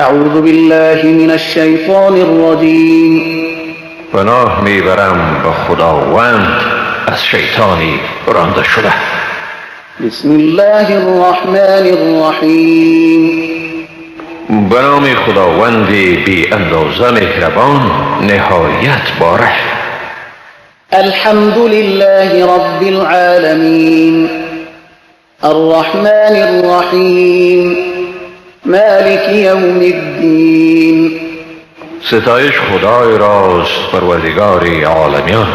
أعوذ بالله من الشیطان الرجیم. پناه میبرم به خداوند از شیطانی رانده شده. بسم الله الرحمن الرحیم. به نام خداوند بی اندازه مهربان، نهایت باره. الحمد لله رب العالمین، الرحمن الرحیم، مالک یوم الدین. ستایش خدای راست، پروردگار عالمیان،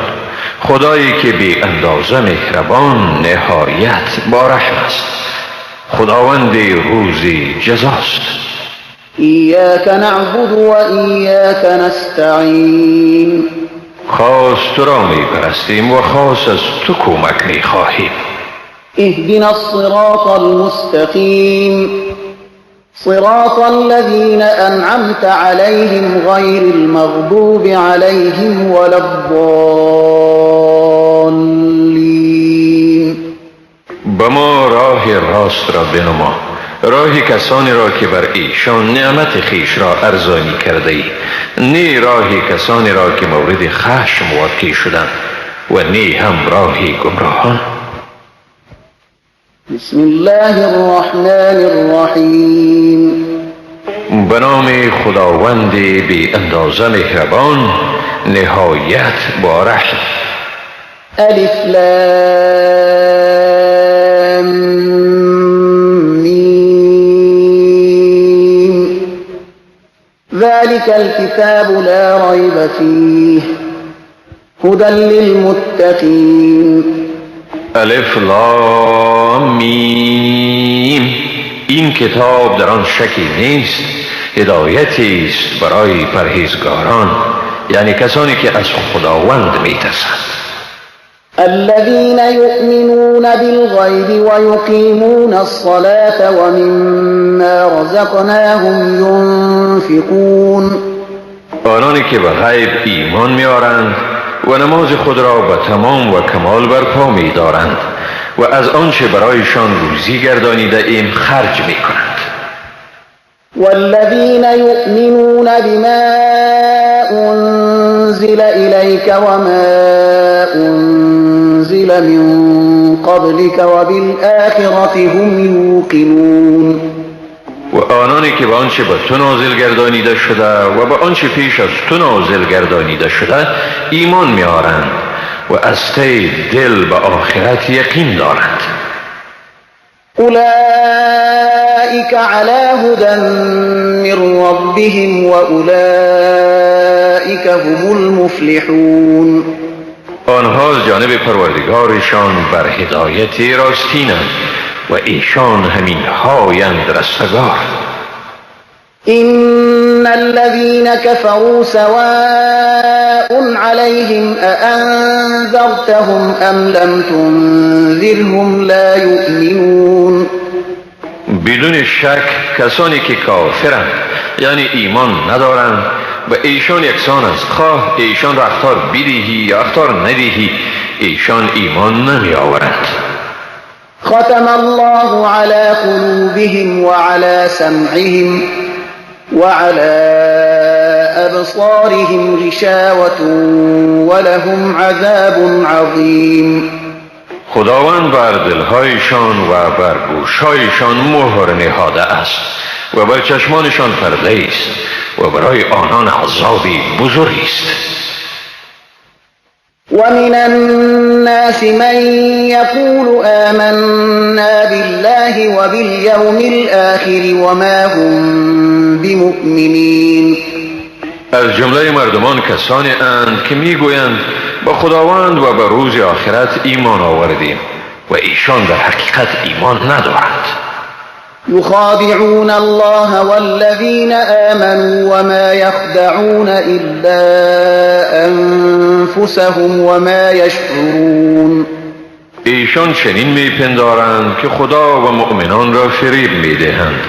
خدایی که بی اندازه مهربان، نهایت بارحم است، خداوند روزی جزاست. ایاک نعبد و ایاک نستعین. خاص تو را می پرستیم و خاص از تو کمک می خواهیم. اهدنا الصراط المستقیم، صراط الذين أنعمت عليهم غير المغضوب عليهم ولا الضالين. به ما راه راست را بنما، راه کسانی را که بر ایشان نعمت خویش را ارزانی کرده ای، نه راه کسانی را که مورد خشم واقع شدند و نه هم راه گمراهان. بسم الله الرحمن الرحیم. به نام خداوند بی اندازه مهربان، نهایت بارحم. الف لام میم. ذلك الكتاب لا ریب فیه، هدى للمتقین. الف لام میم. این کتاب در آن شکی نیست، هدایتی است برای پرهیزگاران، یعنی کسانی که از خداوند میترسند. الذين يؤمنون بالغیب ويقيمون الصلاة ومما رزقناهم ينفقون. آنانی که به غیب ایمان میآورند و نماز خود را به تمام و کمال برپا می‌دارند و از آنچه برایشان روزی گردانیده ایم خرج می‌کنند. والذین یؤمنون بما انزل الیک وما انزل من قبلک وبالآخرة هم یوقنون. و آنانی که به آنچه به تو نازل گردانیده شده و به آنچه پیش از تو نازل گردانیده شده ایمان میآورند و از ته دل به آخرت یقین دارند. اولئک علی هدی من ربهم و اولئک هم المفلحون. آنها از جانب پروردگارشان بر هدایت راستینند و ایشان همین هایند رستگار. إن الذين كفروا سواء عليهم أأنذرتهم أم لم تنذرهم لا يؤمنون. بدون شک کسانی که کافرند، یعنی ایمان ندارند، به ایشان یکسان است، خواه ایشان را اخطار بدهی یا اخطار ندهی، ایشان ایمان نمی آورند. ختم الله على قلوبهم وعلى سمعهم وعلى أبصارهم غشاوة ولهم عذاب عظیم. خداوند بر دلهایشان و بر گوشهایشان مهر نهاده است و بر چشمانشان پرده است و برای آنان عذابی بزرگ است. ومن الناس من يقول آمنا بالله وباليوم الآخر وما هم بمؤمنين. از جمله مردمان کسانی اند که میگویند با خداوند و به روز آخرت ایمان آوردیم و ایشان در حقیقت ایمان ندارند. يخادعون الله والذين آمنوا وما يخدعون إلا أنفسهم وما يشعرون. ایشان چنین میپندارند که خدا و مؤمنان را فریب میدهند،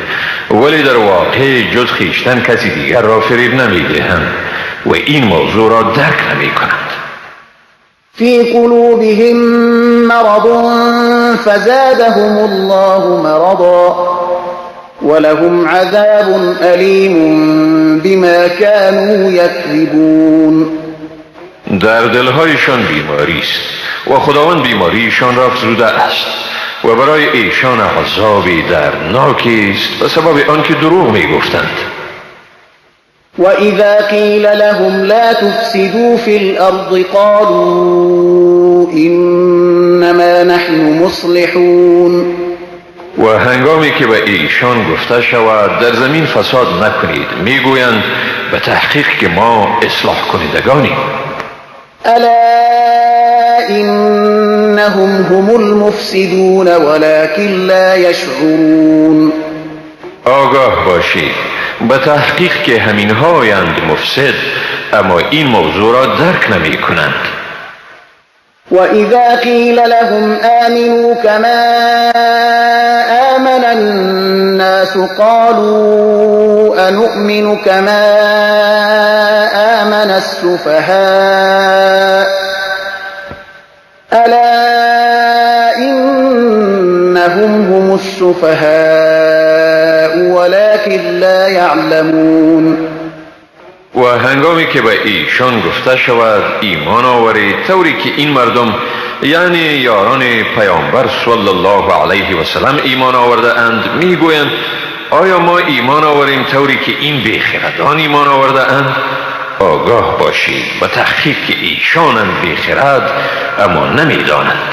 ولی در واقع جز خویشتن کسی دیگر را فریب نمیدهند و این موضوع را درک نمیکنند. في قلوبهم مرض فزادهم الله مرضا ولهم عذاب أليم بما كانوا يكذبون. در دلهایشان بیماری است و خداوند بیماریشان را افزوده است و برای ایشان عذابی دردناکی است به سبب آنکه دروغ میگفتند. وإذا قيل لهم لا تفسدوا في الأرض قالوا إنما نحن مصلحون. و هنگامی که به ایشان گفته شود در زمین فساد نکنید، میگویند به تحقیق که ما اصلاح کنندگانیم. ألا إنهم هم المفسدون ولكن لا يشعرون. آگاه باشید، به تحقیق که همین هایند مفسد، اما این موضوع را درک نمی کنند. وإذا قيل لهم آمنوا كما آمن الناس قالوا أنؤمن كما آمن السفهاء ألا إنهم هم السفهاء ولكن لا يعلمون. و هنگامی که به ایشان گفته شود ایمان آورید طوری که این مردم یعنی یاران پیامبر صلی الله علیه و سلم ایمان آورده اند، میگویند آیا ما ایمان آوریم طوری که این بیخردان ایمان آورده اند؟ آگاه باشید و تحقیق که ایشانند بیخرد اما نمیدانند.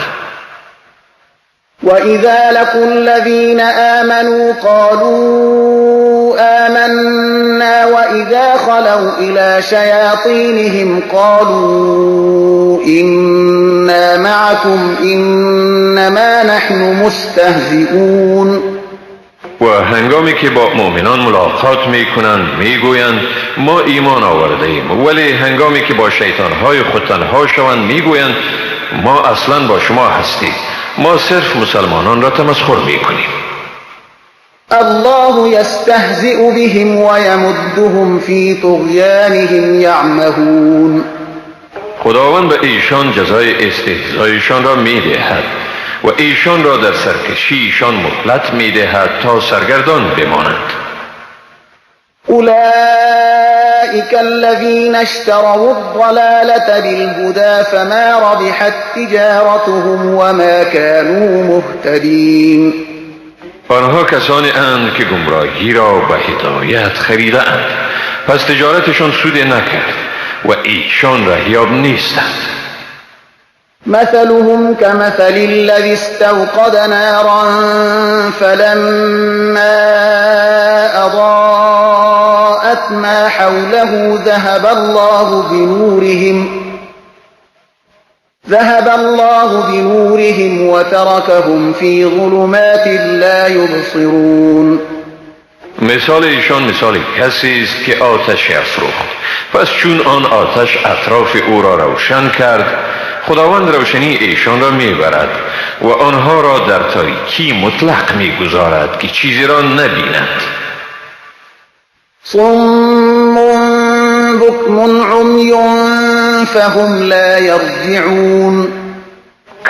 وإذا لقوا الذين آمنوا قالوا آمنا وإذا خلوا إلى شياطينهم قالوا إنا معكم إنما نحن مستهزئون. و هنگامی که با مؤمنان ملاقات میکنند میگویند ما ایمان آورده ایم، ولی هنگامی که با شیطانهای خود تنها شوند میگویند ما اصلا با شما هستیم، ما صرف مسلمانان را تمسخر میکنیم. الله يستهزئ بهم ويمدهم في طغيانهم يعمهون. خداوند به ایشان جزای استهزایشان را میدهد و ایشان را در سرکشیشان مهلت میدهد تا سرگردان بمانند. أولئك الذين اشتروا الضلالة بالهدى فما ربحت تجارتهم وما كانوا مهتدين. آنها کسانی اند که گمراهی را به هدایت خریده اند، پس تجارتشان سود نکرد و ایشان رهیاب نیستند. مثلهم كمثل الذي استوقد نارا فلما أضاءت ما حوله ذهب الله بنورهم وتركهم في ظلمات لا يبصرون. مثال ایشان مثال کسی است که آتش افروخت، پس چون آن آتش اطراف او را روشن کرد، خداوند روشنی ایشان را میبرد و آنها را در تاریکی مطلق میگذارد که چیزی را نبینند. صم بکم عمی فهم لا یرجعون.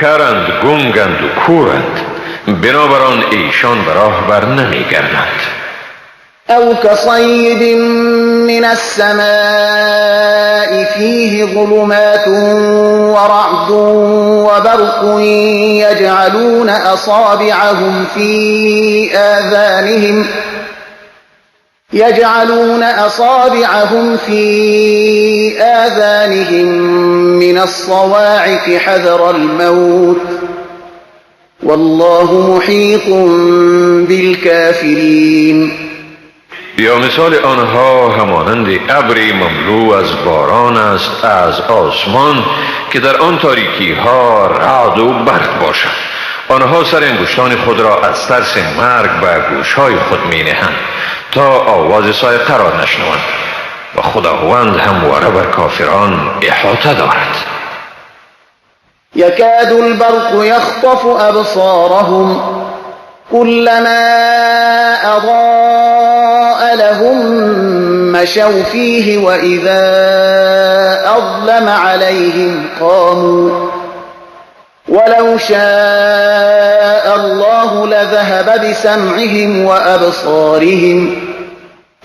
کرند، گنگند و کورند، بنابران ایشان به راه بر نمیگردند. او كصيب من السماء فيه ظلمات ورعد وبرق يجعلون أصابعهم في آذانهم من الصواعق حذر الموت والله محيط بالكافرين. یا مثال آنها همانند ابری مملو از باران است از آسمان که در آن تاریکی ها رعد و برق باشد. آنها سر انگشتان خود را از ترس مرگ به گوشهای خود می نهند تا آواز صاعقه را نشنوند و خداوند همواره بر کافران احاطه دارد. یکاد البرق یخطف ابصارهم كلما اضاء لهم مشوا فيه واذا اظلم عليهم قاموا ولو شاء الله لذهب بسمعهم وأبصارهم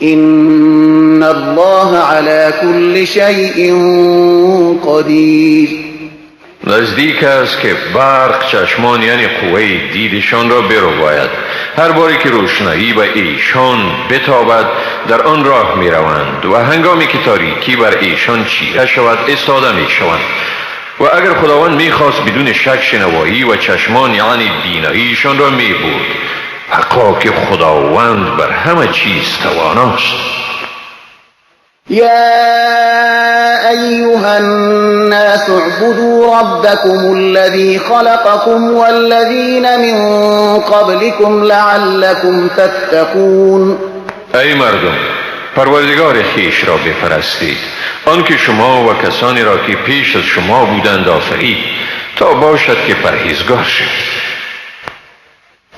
إن الله على كل شيء قدیر. نزدیک است که برق چشمان یعنی قوه دیدشان را برباید. هر باری که روشنایی به ایشان بتابد در آن راه می روند و هنگامی که تاریکی بر ایشان چیره شود ایستاده می شوند. و اگر خداوند می خواست بدون شک شنوایی و چشمان یعنی بیناییشان را می برد. حقا که خداوند بر همه چیز تواناست. يا أيها الناس اعبدوا ربكم الذي خلقكم والذين من قبلكم لعلكم تتقون. ای مردم، پروردگار خویش را بپرستید، آنکه شما و کسانی را که پیش از شما بودند آفرید، تا باشد که پرهیزگار شوید.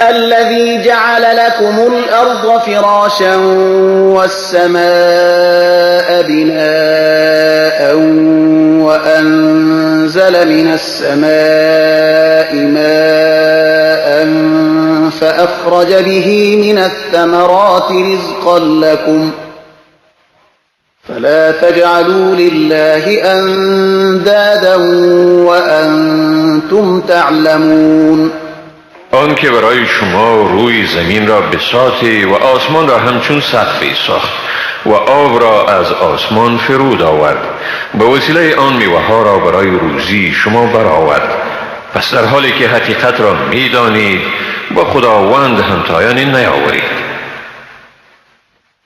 الذي جعل لكم الأرض فراشا والسماء بناء وأنزل من السماء ماء فأخرج به من الثمرات رزقا لكم فلا تجعلوا لله أندادا وأنتم تعلمون. آن که برای شما روی زمین را بساطی و آسمان را همچون سقفی ساخت و آب را از آسمان فرود آورد، به وسیله آن میوه ها را برای روزی شما برآورد. پس در حالی که حقیقت را میدانید با خداوند همتایان نیاورید.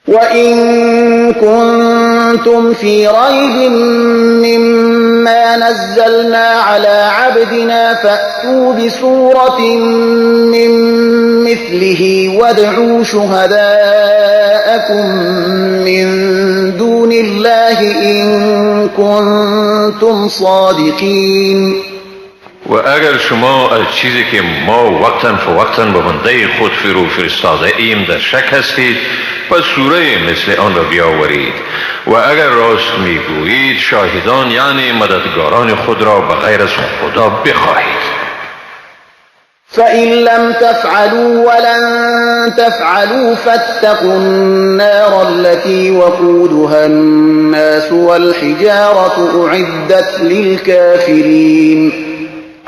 وَإِن كُنتُمْ فِي رَيْبٍ مِّمَّا نَزَّلْنَا عَلَى عَبْدِنَا فَأْتُوا بِسُورَةٍ مِّن مِّثْلِهِ وَادْعُوا شُهَدَاءَكُم مِّن دُونِ اللَّهِ إِن كُنتُمْ صَادِقِينَ. و اگر شما از چیزی که ما وقتا فوقتا به بنده خود فرو فرستاده ایم در شک هستید، پس سوره مثل آن را بیاورید و اگر راست میگویید شاهدان یعنی مددگاران خود را به غیر از خدا بخواهید. فإن لم تفعلوا ولن تفعلوا فاتقوا النار التي وقودها الناس والحجارة أعدت للكافرين.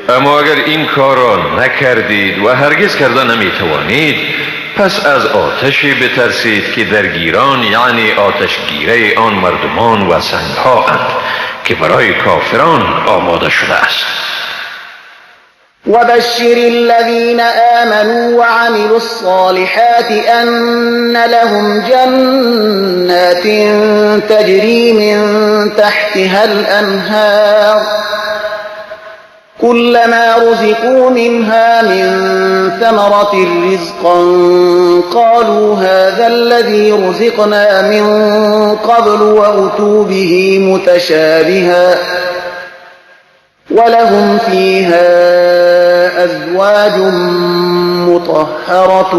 اما اگر این کار را نکردید و هرگز کرده نمیتوانید، پس از آتشی بترسید که درگیران یعنی آتشگیره آن مردمان و سنگها اند که برای کافران آماده شده است. وبشر الذين آمنوا وعملوا الصالحات أن لهم جنات تجري من تحتها الأنهار كلما رزقوا منها من ثمرة رزقا قالوا هذا الذي رزقنا من قبل وأتوا به متشابها ولهم فيها أزواج مطهرة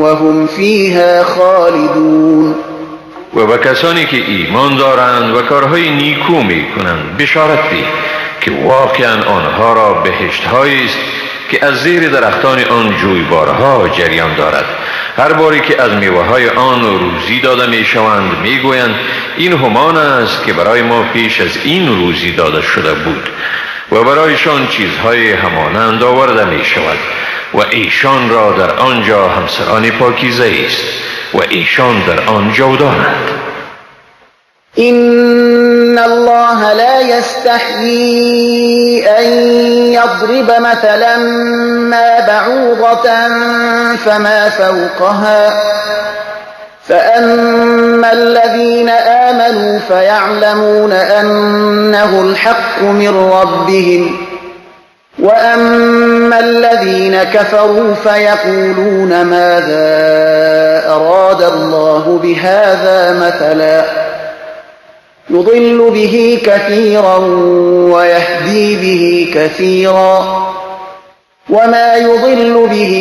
وهم فيها خالدون. و به کسانی که ایمان دارند و کارهای نیکو میکنند بشارت ده که واقعا آنها را بهشت هایی است که از زیر درختان آن جویبارها جریان دارد. هر باری که از میوه های آن روزی داده می شوند می گویند این همان است که برای ما پیش از این روزی داده شده بود و برایشان چیزهای همانند آورده می شود و ایشان را در آنجا همسران پاکیزه است و ایشان در آن جاودانند. إن الله لا يستحيي أن يضرب مثلا ما بعوضة فما فوقها فأما الذين آمنوا فيعلمون أنه الحق من ربهم وأما الذين كفروا فيقولون ماذا أراد الله بهذا مثلا يضل به كثيرا ويهدي به كثيرا وما يضل به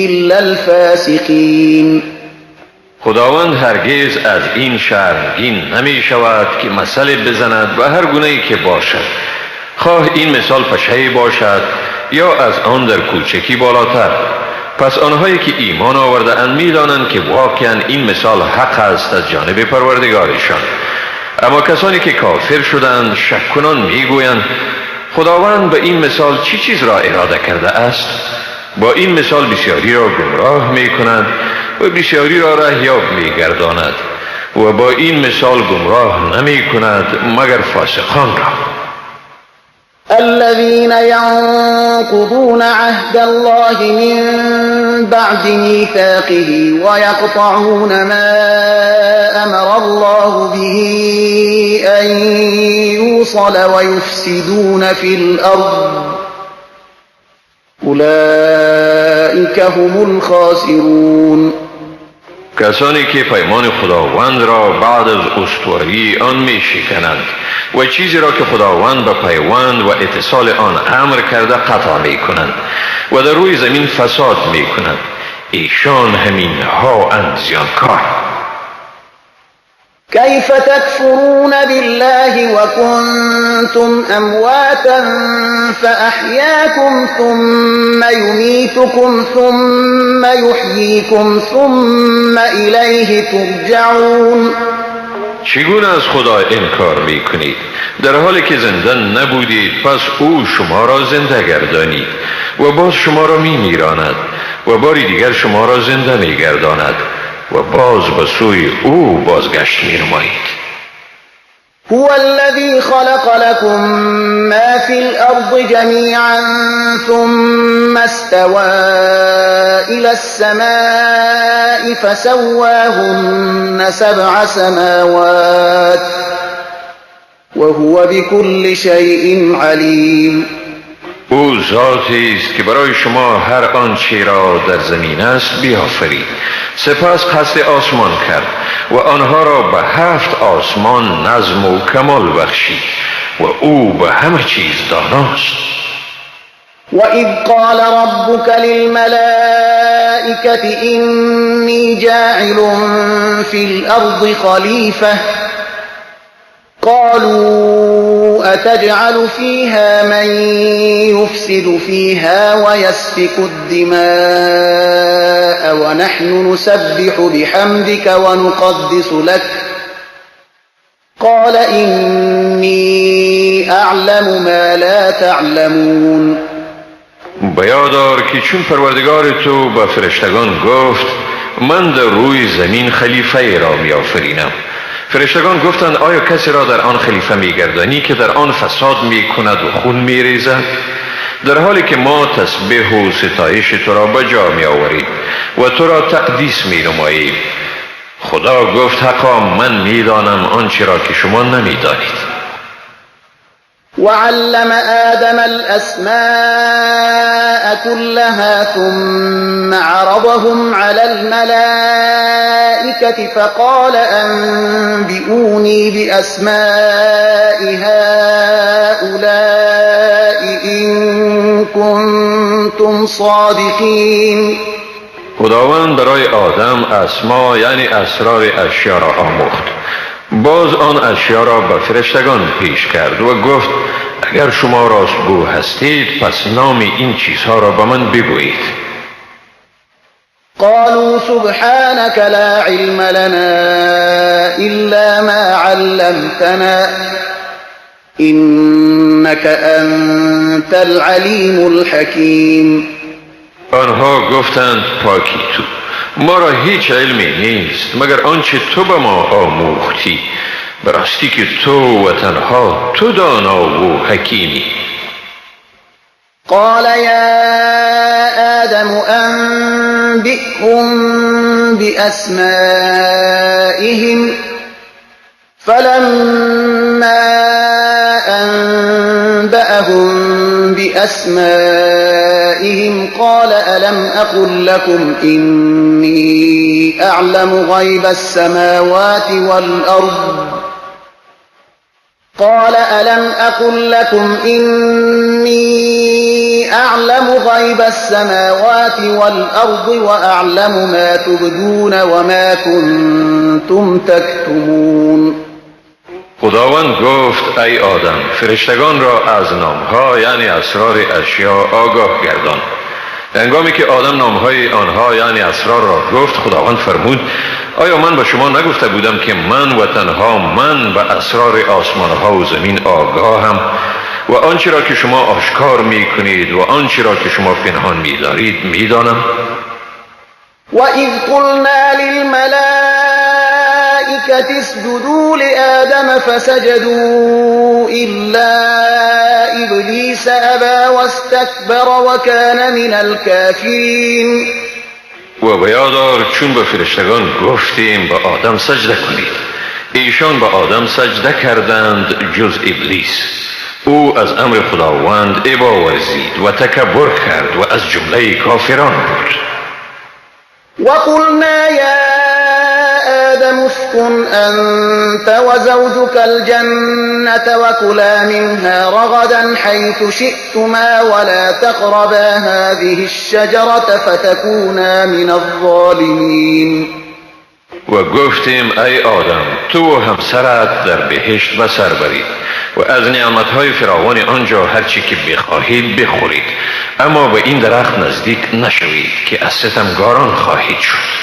إلا الفاسقين. خداوند هرگز از این شرمگین نمی شود که مثل بزند و هر گونه ای که باشد، خواه این مثال پشه باشد یا از آن در کوچکی بالاتر. پس آنهایی که ایمان آورده اند میدانند که واقعا این مثال حق است از جانب پروردگارشان. اما کسانی که کافر شدند شک کنان میگویند خداوند به این مثال چی چیز را اراده کرده است؟ با این مثال بسیاری را گمراه می کند و بسیاری را رهیاب می گرداند و با این مثال گمراه نمی کند مگر فاسقان را. الذين ينقضون عهد الله من بعد ميثاقه ويقطعون ما أمر الله به أن يوصل ويفسدون في الأرض أولئك هم الخاسرون. کسانی که پیمان خداوند را بعد از استواری آن می شکنند و چیزی را که خداوند به پیوند و اتصال آن امر کرده قطع می کنند و در روی زمین فساد می کنند، ایشان همین ها اند زیانکار. كيف تكفرون بالله وكنتم أمواتا فأحياكم ثم يميتكم ثم يحييكم ثم إليه ترجعون. چگونه از خدا انکار میکنید در حالی که زنده نبودید؟ پس او شما را زنده گردانید و باز شما را میمیراند و باری دیگر شما را زنده میگرداند و باز به سوی او بازگشت می‌نمایید. هو الذي خلق لكم ما في الأرض جميعا ثم استوى إلى السماء فسواهن 7 سماوات وهو بكل شيء عليم. او ذاتی است که برای شما هر آنچه را در زمین است بیافرید، سپس قصد آسمان کرد و آنها را به 7 آسمان نظم و کمال بخشید و او به همه چیز داناست. و اذ قال ربک للملائکة اینی جاعل فی الارض خلیفة قالوا أتجعل فيها من يفسد فيها ويسفك الدماء ونحن نسبح بحمدك ونقدس لك قال إني أعلم ما لا تعلمون. بیادار که چون پروردگار تو به فرشتگان گفت من در روی زمین خلیفه را میآفرینم، فرشتگان گفتند آیا کسی را در آن خلیفه میگردانی که در آن فساد میکند و خون میریزد، در حالی که ما تسبیح و ستایش تو را به جا میآوریم و تو را تقدیس مینماییم؟ خدا گفت حقا من میدانم آنچه را که شما نمیدانید. وعلم آدم الأسماء كلها ثم عرضهم على الملائكة فقال أنبئوني بأسماء هؤلاء إن كنتم صادقين. خداوند برای آدم اسما یعنی اسرار اشیا را آموخت، باز آن اشیا را به فرشتگان پیش کرد و گفت اگر شما راستگو هستید پس نام این چیزها را به من بگویید. قالوا سبحانك لا علم لنا إلا ما علمتنا إنك أنت العلیم الحکیم. آنها گفتند پاکی تو، ما را هیچ علمی نیست مگر آنچه تو به ما آموختی، به راستی که تو و تنها تو دانا و حکیمی. قال یا آدم انبئهم بأسمائهم فلما أنبأهم بأسمائهم قال ألم أقل لكم إني أعلم غيب السماوات والأرض قال ألم أقل لكم إني أعلم غيب السماوات والأرض وأعلم ما تبدون وما كنتم تكتمون. خداوند گفت ای آدم، فرشتگان را از نامها یعنی اسرار اشیا آگاه گردان. هنگامی که آدم نامهای آنها یعنی اسرار را گفت، خداوند فرمود آیا من به شما نگفته بودم که من و تنها من به اسرار آسمانها و زمین آگاهم و آنچه را که شما آشکار می کنید و آنچه را که شما پنهان می دارید می دانم؟ وَإِذْ قُلْنَا لِلْمَلَائِكَةِ اسْجُدُوا لِآدَمَ فَسَجَدُوا إِلَّا إِبْلِيسَ أَبَى وَاسْتَكْبَرَ وَكَانَ مِنَ الْكَافِرِينَ. و به یاد آر چون به فرشتگان گفتیم به آدم سجده کنید، ایشان به آدم سجده کردند جز ابلیس. او از امر خداوند ابا ورزید و تکبر کرد و از جمله کافران بود. وقلنا يا آدم اسكن أنت وزوجك الجنة وكلا منها رغدا حيث شئتما ولا تقربا هذه الشجرة فتكونا من الظالمين. و گفتیم ای آدم، تو و همسرت در بهشت به سر برید و از نعمتهای فراوان آنجا هرچی که بخواهید بخورید، اما به این درخت نزدیک نشوید که از ستمگاران خواهید شد.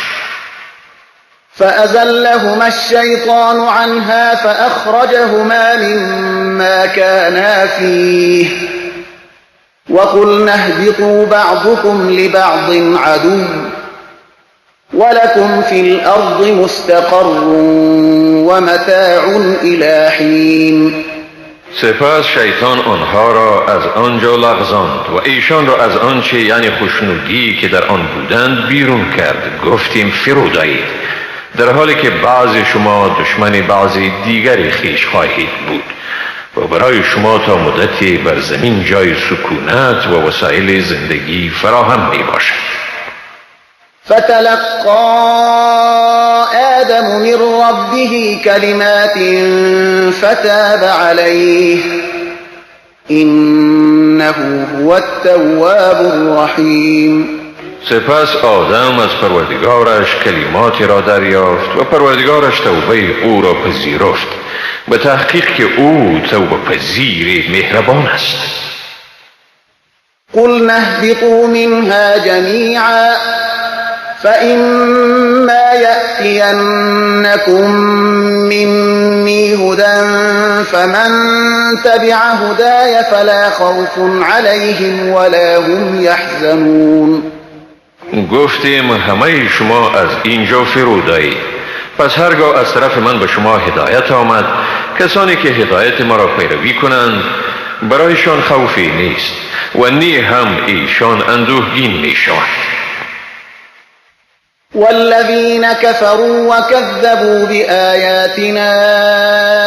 فأزلهما الشیطان عنها فأخرجهما مما كانا فيه وقلنا اهبطوا بعضكم لبعض عدو ولكم في الأرض مستقر ومتاع إلى حين. سپس شیطان آنها را از آنجا لغزاند و ایشان را از آنچه یعنی خوشنودی که در آن بودند بیرون کرد. گفتیم فرود آیید، در حالی که بعض شما دشمن بعضی دیگری خویش خواهید بود و برای شما تا مدتی بر زمین جای سکونت و وسایل زندگی فراهم می باشد. فتلقى آدم من ربه كلمات فتاب عليه إنه هو التواب الرحيم. سپس آدم از پروردگارش کلماتی را دریافت و پروردگارش توبه او را پذیرفت، به تحقیق که او توبه پذیر مهربان است. قلنا اهبطوا منها جميعا فإما يأتينكم مني هدى فمن تبع هداي فلا خوف عليهم ولا هم يحزنون. گفتیم همه شما از اینجا فرود آیید، پس هرگاه از طرف من به شما هدایت آمد، کسانی که هدایت ما را پیروی کنند برایشان خوفی نیست و نی هم ایشان اندوهگین می شوند. والذین كفروا وكذبوا بآیاتنا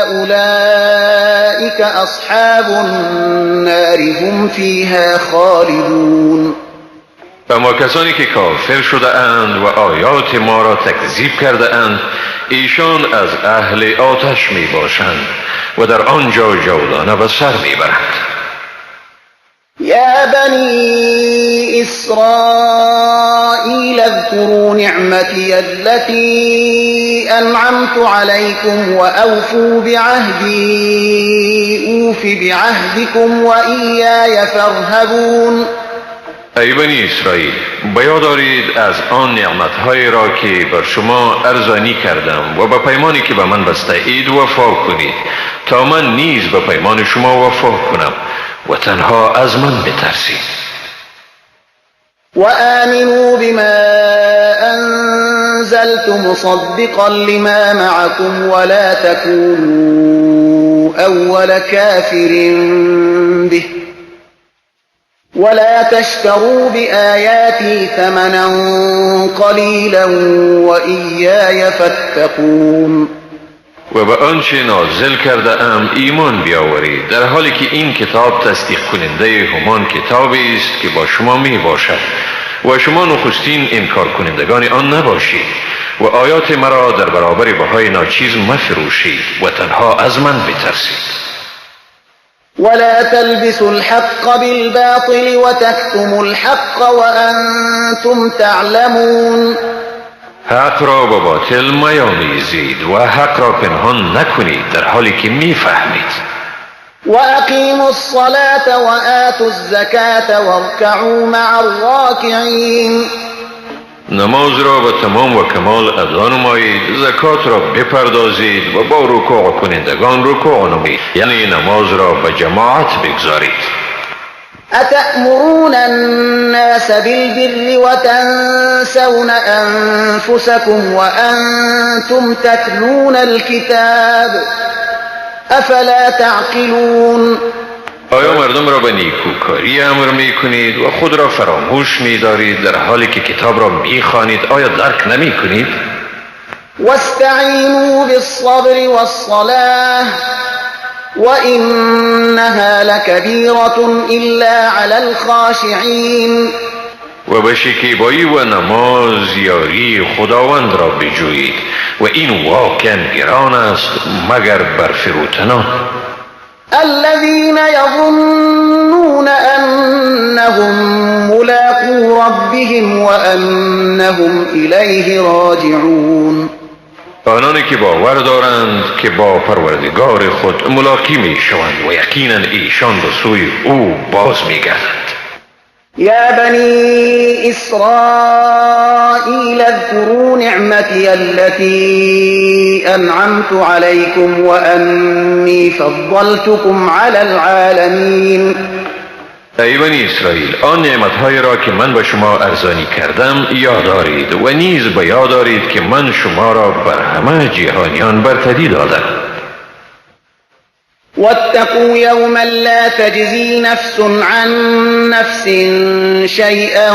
أولئك أصحاب النار هم فیها خالدون. اما کسانی که کافر شده اند و آیات ما را تکذیب کرده اند، ایشان از اهل آتش می باشند و در آنجا جاودانه به سر می برند. یا بنی اسرائیل اذكروا نعمتی التي انعمت عليكم وأوفوا بعهدی اوف بعهدكم وإیای فارهبون. ای بنی اسرائیل، به یاد آرید از آن نعمتهایی را که بر شما ارزانی کردم و به پیمانی که به من بسته اید وفا کنید تا من نیز به پیمان شما وفا کنم و تنها از من بترسید. و آمنوا بما انزلت مصدقا لما معكم ولا تكونوا اول كافر به ولا تشتروا بآياتي ثمنا قليلا وإياي فاتقون. و به آنچه نازل کرده ام ایمان بیاورید، در حالی که این کتاب تصدیق کننده همان کتابی است که با شما می باشد و شما نخستین انکار کنندگان آن نباشید و آیات مرا در برابر بهای ناچیز مفروشید و تنها از من بترسید. ولا تلبسوا الحق بالباطل وتكتموا الحق وأنتم تعلمون. حق را با باطل میامیزید و حق را پنهان نکنید در حالی که میفهمید. وأقیموا الصلاة وآتوا الزکاة وارکعوا مع الراکعین. نماز را به تمام و کمال ادا نمایید، زکات را بپردازید و با رکوع کنندگان رکوع نمایید، یعنی نماز را به جماعت بگذارید. أتأمرون الناس بالبر وتنسون أنفسكم وأنتم تتلون الكتاب أفلا تعقلون. آیا مردم را به نیکوکاری امر می کنید و خود را فراموش می دارید در حالی که کتاب را می خوانید؟ آیا درک نمی کنید؟ واستعینوا بالصبر والصلاة وإنها لكبیرة إلا علی الخاشعین. و به شکیبایی و نماز یاری خداوند را بجویید و این واقعا گران است مگر بر فروتنان. الذين يظنون أنهم ملاقو ربهم وأنهم إليه راجعون. آنانی که باور دارند که با پروردگار خود ملاقی می شوند و یقینا ایشان به سوی او باز می گردند. یا بنی اسرائیل اذكروا نعمتی التي انعمت عليكم وانی فضلتكم علی العالمین. ای بنی اسرائیل، آن نعمتهای را که من به شما ارزانی کردم یاد دارید و نیز به یاد دارید که من شما را بر همه جهانیان برتری دادم. واتقوا یوما لا تجزی نفس عن نفس شیئا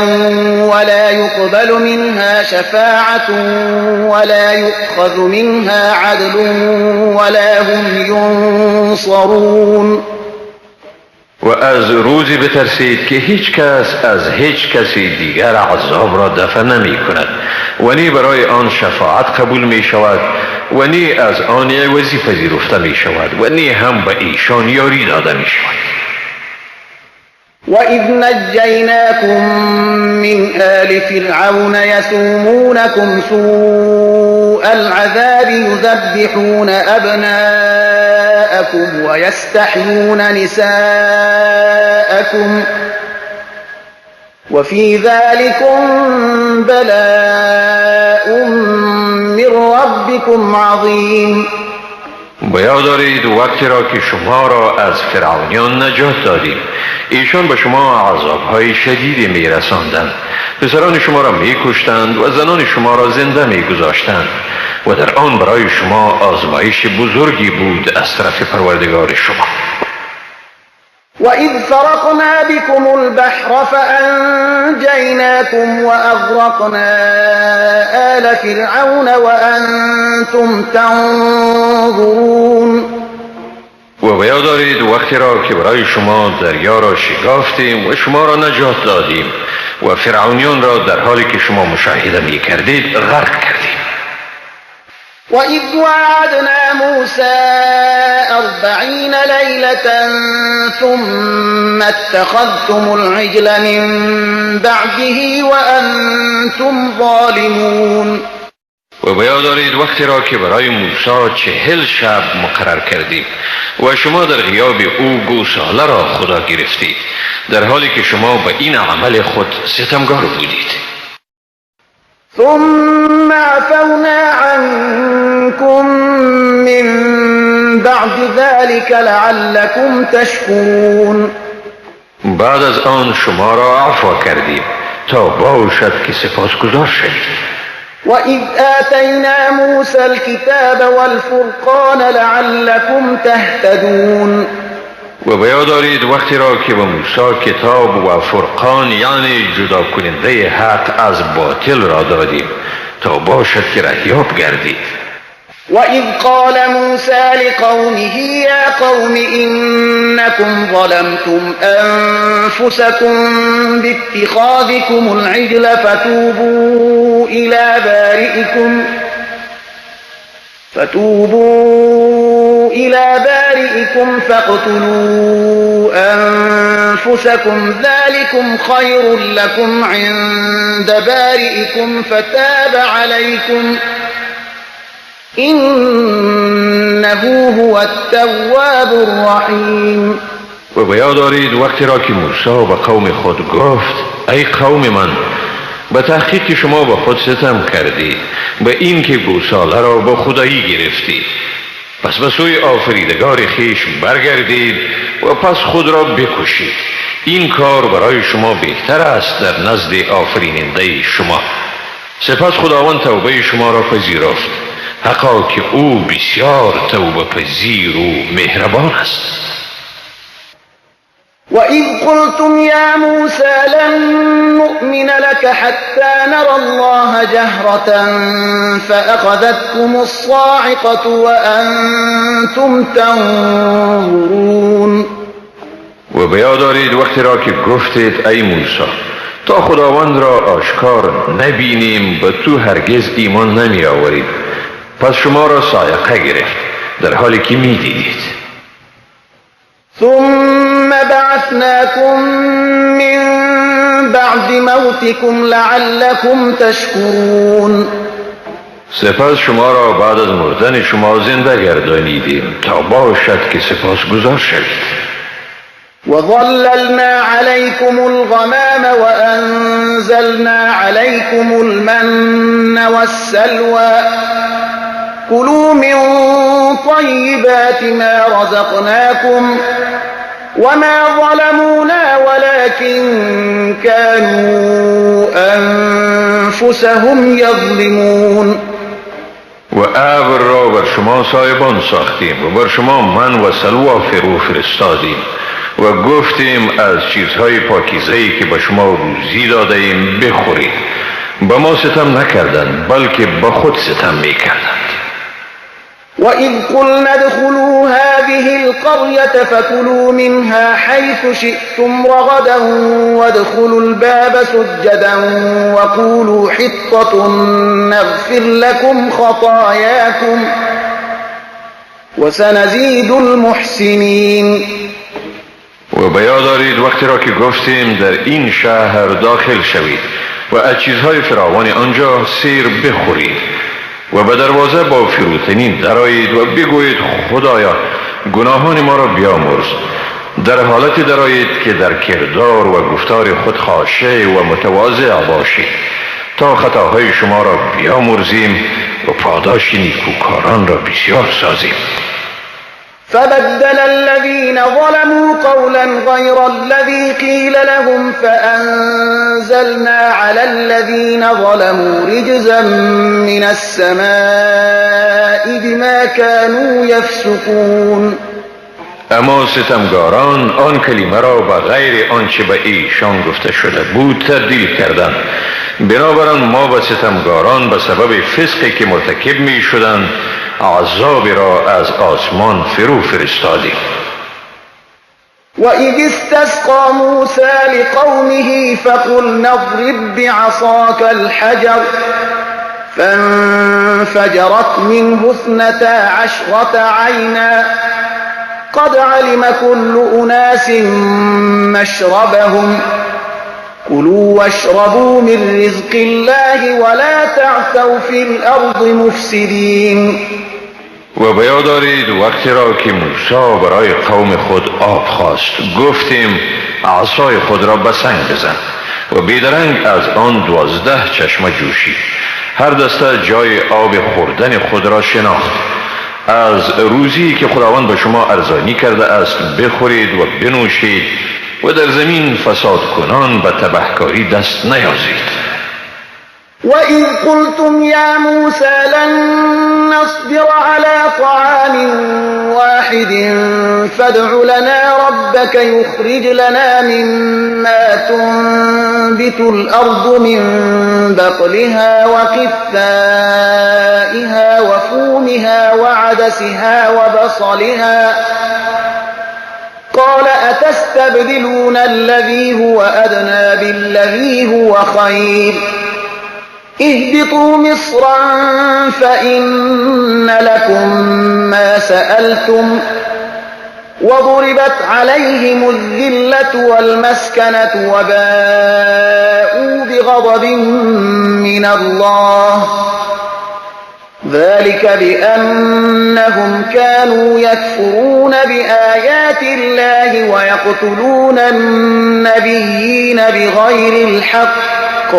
ولا يقبل منها شفاعة ولا يؤخذ منها عدل ولا هم ینصرون. و از روزی بترسید که هیچ کس از هیچ کسی دیگر عذاب را دفع نمی کند و نی برای آن شفاعت قبول می شود و نی از آن عوضی پذیرفته می شود و نی هم به ایشان یاری داده می شود. و اذ نجیناکم من آل فرعون یسومونکم سوء العذاب یذبحون ابناءکم ویستحیون نساءکم وفی ذلکم بلاء من ربکم عظیم. به یاد دارید وقتی را که شما را از فرعونیان نجات دادیم، ایشان به شما عذابهای شدیدی می رساندند، پسران شما را می کشتند و زنان شما را زنده می گذاشتند و در آن برای شما آزمایش بزرگی بود از طرف پروردگار شما. وَإِذْ فَرَقْنَا بِكُمُ الْبَحْرَ فَأَنْجَيْنَاكُمْ وَأَغْرَقْنَا آلَ فِرْعَوْنَ وَأَنْتُمْ تَنْظُرُونَ. و به یاد دارید وقتی را که برای شما دریا را شکافتیم و شما را نجات دادیم و فرعونیان را در حالی که شما مشاهده می کردید غرق کردیم. وَإِذْ وَاعَدْنَا مُوسَى أَرْبَعِينَ لَيْلَةً ثُمَّ اتَّخَذْتُمُ الْعِجْلَ مِنْ بَعْدِهِ وَأَنْتُمْ ظَالِمُونَ. و به یاد دارید وقتی را که برای موسی 40 شب مقرر کردیم و شما در غیاب او گوساله را خدا گرفتید، در حالی که شما به این عمل خود ستمگار بودید. ثم عفونا عنكم من بعد ذلك لعلكم تشكرون. بعد از آن شما را عفو کردیم تا باشد که سپاسگزار شوید. وَإِذْ آتَيْنَا مُوسَى الْكِتَابَ وَالْفُرْقَانَ لَعَلَّكُمْ تَهْتَدُونَ. و به یاد دارید وقتی را که به موسی کتاب و فرقان، یعنی جدا کننده حق از باطل را دادیم تا باشد که رهیاب گردید. وَإِذْ قَالَ مُوسَى لِقَوْمِهِ يَا قَوْمِ إِنَّكُمْ ظَلَمْتُمْ أَنفُسَكُمْ بِاتِّخَاذِكُمُ الْعِجْلَ فَتُوبُوا إلى بارئكم فاقتلوا أنفسكم ذلكم خير لكم عند بارئكم فتاب عليكم إنه هو التواب الرحيم. و به یاد دارید وقتی را که موسی به قوم خود گفت: ای قوم من، به تحقیق شما به خود ستم کردید به این که گوساله را با خدایی گرفتید، پس به سوی آفریدگار خویش برگردید و پس خود را بکشید. این کار برای شما بهتر است در نزد آفریننده شما. سپس خداوند توبه شما را پذیرفت، حقا که او بسیار توبه پذیر و مهربان است. وإذ قلتم يا موسى لن نؤمن لك حتى نرى الله جهرة فأخذتكم الصاعقة وأنتم تنظرون. و به یاد دارید وقتی را که گفتید: ای موسی، تا خداوند را آشکار نبینیم به تو هرگز ایمان نمی آوریم. پس شما را صاعقه گرفت در حالی که می دیدید. ثم بعثناكم من بعد موتكم لعلكم تشكرون. سپس شما را بعد از مردن شما زنده گردانیدیم تا باشد که سپاسگزار شوید. وظللنا عليكم الغمام وأنزلنا عليكم المن والسلوى كلوا من طيبات ما رزقناكم وما ظلمونا ولكن كانوا أنفسهم يظلمون. و ابر را بر شما سایبان ساختیم و بر شما من و سلوا فرو فرستادیم و گفتیم از چیزهای پاکیزه‌ای که به شما روزی داده ایم بخورید. به ما ستم نکردند، بلکه به خود ستم میکردند. وإذ قلنا ادخلوا هذه القرية فكلوا منها حيث شئتم رغدا وادخلوا الباب سجدا وقولوا حطة نغفر لكم خطاياكم وسنزيد المحسنين. و به یاد دارید وقتی را که گفتیم در این شهر داخل شوید و از چیزهای فراوان آنجا سیر بخورید و به دروازه با فروتنی درآیید و بگویید خدایا، گناهان ما را بیامرز. در حالتی درآیید که در کردار و گفتار خود خاشع و متواضع باشید تا خطاهای شما را بیامرزیم و پاداش نیکوکاران را بسیار سازیم. فبدل الذين ظلموا قولا غير الذي قيل لهم فأنزلنا على الذين ظلموا رجزا من السماء بما كانوا يفسقون. اما ستمگاران آن کلمه را به غیر آنچه به ایشان گفته شده بود تبدیل کردند. بنابراین ما به ستمگاران به سبب فسقی که مرتکب می شدند عذاب را از آسمان فرو فرستادیم. وإذ استسقى موسى لقومه فقلنا اضرب بعصاك الحجر فانفجرت منه 12 عينا قد علم كل أناس مشربهم كلوا واشربوا من رزق الله ولا تعثوا في الأرض مفسدين. و به یاد دارید وقتی را که موسی برای قوم خود آب خواست، گفتیم عصای خود را به سنگ بزن و بیدرنگ از آن 12 چشمه جوشید. هر دسته جای آب خوردن خود را شناخت. از روزی که خداوند به شما ارزانی کرده است بخورید و بنوشید و در زمین فساد کنان به تبهکاری دست نیازید. وإذ قلتم يا موسى لن نصبر على طعام واحد فادع لنا ربك يخرج لنا مما تنبت الأرض من بقلها وقثائها وفومها وعدسها وبصلها قال أتستبدلون الذي هو أدنى بالذي هو خير اهبطوا مصرا فإن لكم ما لسألتم وضربت عليهم الذلة والمسكنة وباءوا بغضب من الله ذلك بأنهم كانوا يكفرون بآيات الله ويقتلون النبيين بغير الحق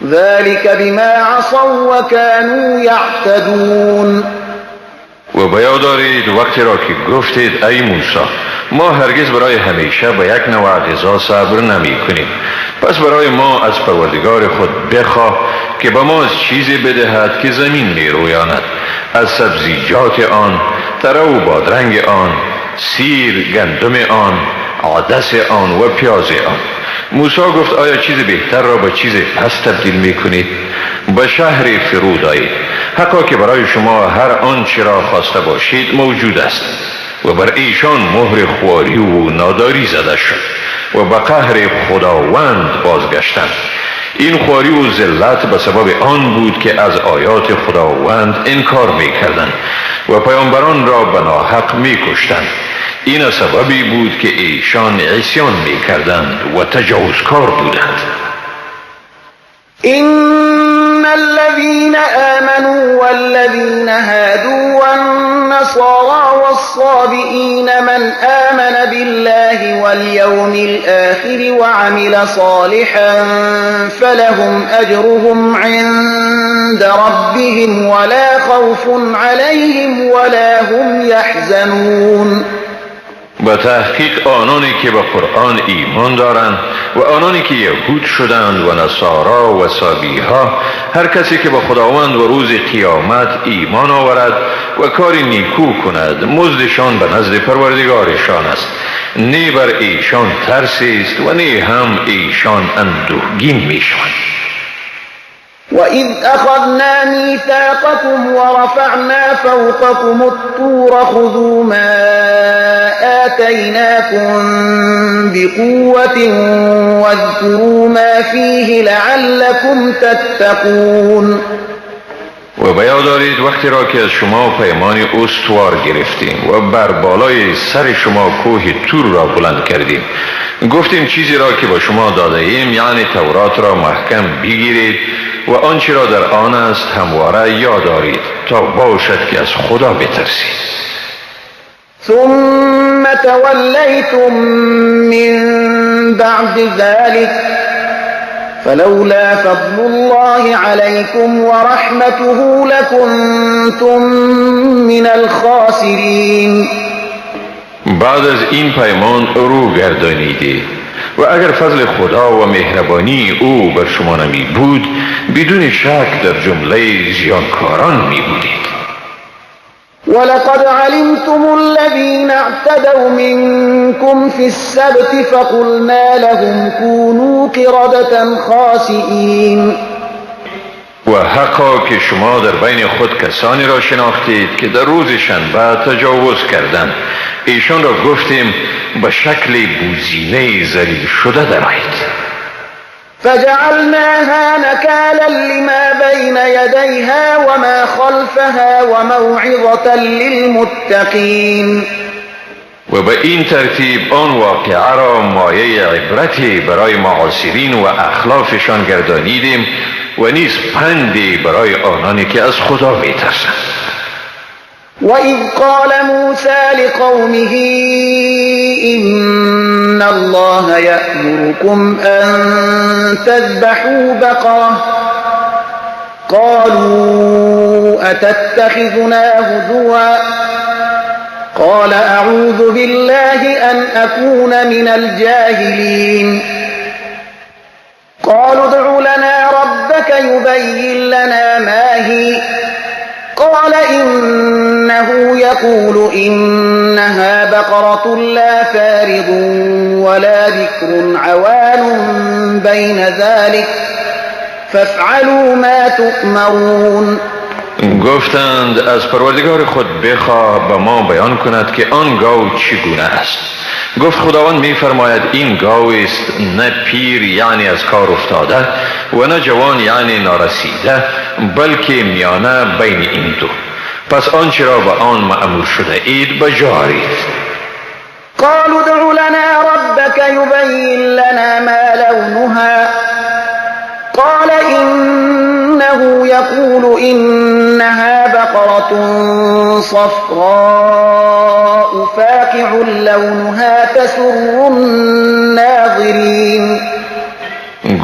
ذلك بما عصوا وكانوا يعتدون. و به یاد دارید وقتی را که گفتید ای موسی، ما هرگز برای همیشه به یک نوع غذا صبر نمی کنیم، پس برای ما از پروردگار خود بخواه که به ما از چیزی بدهد که زمین می رویاند، از سبزیجات آن، تره و بادرنگ آن، سیر، گندم آن، عدس آن و پیاز آن. موسی گفت آیا چیز بهتر را با چیز پس تبدیل می کنید؟ به شهر فرود آیید، حقا که برای شما هر آنچه را خواسته باشید موجود است. و بر ایشان مهر خواری و ناداری زده شد و به قهر خداوند بازگشتند. این خواری و ذلت به سبب آن بود که از آیات خداوند انکار می کردند و پیامبران را به ناحق می کشتند. این سببی بود که ایشان عصیان می کردند و تجاوزکار بودند. إن الذين آمنوا والذين هادوا والنصارى والصابئين من آمن بالله واليوم الآخر وعمل صالحا فلهم أجرهم عند ربهم ولا خوف عليهم ولا هم يحزنون. به تحقیق آنانی که به قرآن ایمان دارند و آنانی که یهود شدند و نصارا و صابیها، هر کسی که به خداوند و روز قیامت ایمان آورد و کار نیکو کند، مزدشان به نزد پروردگارشان است، نه بر ایشان ترسی است و نه هم ایشان اندوهگین میشوند. وَإِذْ أَخَذْنَا مِيثَاقَكُمْ وَرَفَعْنَا فَوْقَكُمُ الطُّورَ خُذُوا مَا آتَيْنَاكُمْ بِقُوَّةٍ وَاذْكُرُوا مَا فِيهِ لَعَلَّكُمْ تَتَّقُونَ. و به یاد دارید وقتی را که از شما پیمان استوار گرفتیم و بر بالای سر شما کوه تور را بلند کردیم، گفتیم چیزی را که با شما داده ایم، یعنی تورات را محکم بگیرید و آنچه را در آن است همواره یاد دارید تا باشد که از خدا بترسید. ثم تولیتم من بعد ذلك فلولا فضل الله عليكم ورحمته لكنتم من الخاسرین. بعد از این پیمان رو گردانیدید و اگر فضل خدا و مهربانی او بر شما نمی بود، بدون شک در جمله زیانکاران می بودید. ولقد علمتم الذين اعتدوا منكم في السبت فقلنا لهم كونوا قردة خاسئين. و حقا که شما در بین خود کسانی را شناختید که در روز شنبه تجاوز کردند، ایشان را گفتیم به شکل بوزینه ذلیل شده درآیید. فجعلناها نكالا لما بين يديها وما خلفها وموعظة للمتقين. و به این ترتیب آن واقعه را مایه عبرتی برای معاصرین و اخلافشان گردانیدیم و نیز پندی برای آنانی که از خدا میترسند. وَإِذْ قَالَ مُوسَى لِقَوْمِهِ إِنَّ اللَّهَ يَأْمُرُكُمْ أَن تَذْبَحُوا بَقَرَةً قَالُوا أَتَتَّخِذُنَا هُزُوًا قَالَ أَعُوذُ بِاللَّهِ أَنْ أَكُونَ مِنَ الْجَاهِلِينَ قَالُوا ادْعُ لَنَا رَبَّكَ يُبَيِّنْ لَنَا مَا هِيَ قال إنه يقول إنها بقرة لا فارض ولا بكر عوان بين ذلك فافعلوا ما تؤمرون. گفتند از پروردگار خود بخواه به ما بیان کند که آن گاو چگونه است. گفت خداوند می‌فرماید این گاو است نه پیر یعنی از کار افتاده و نه جوان یعنی نارسیده، بلکه میانه بین این دو. پس آنچه را به آن مأمور شده اید بجارید. قالوا ادع لنا ربك يبين لنا ما لونها قال إنه يقول إنها بقرة صفراء فاقع لونها تسر الناظرين.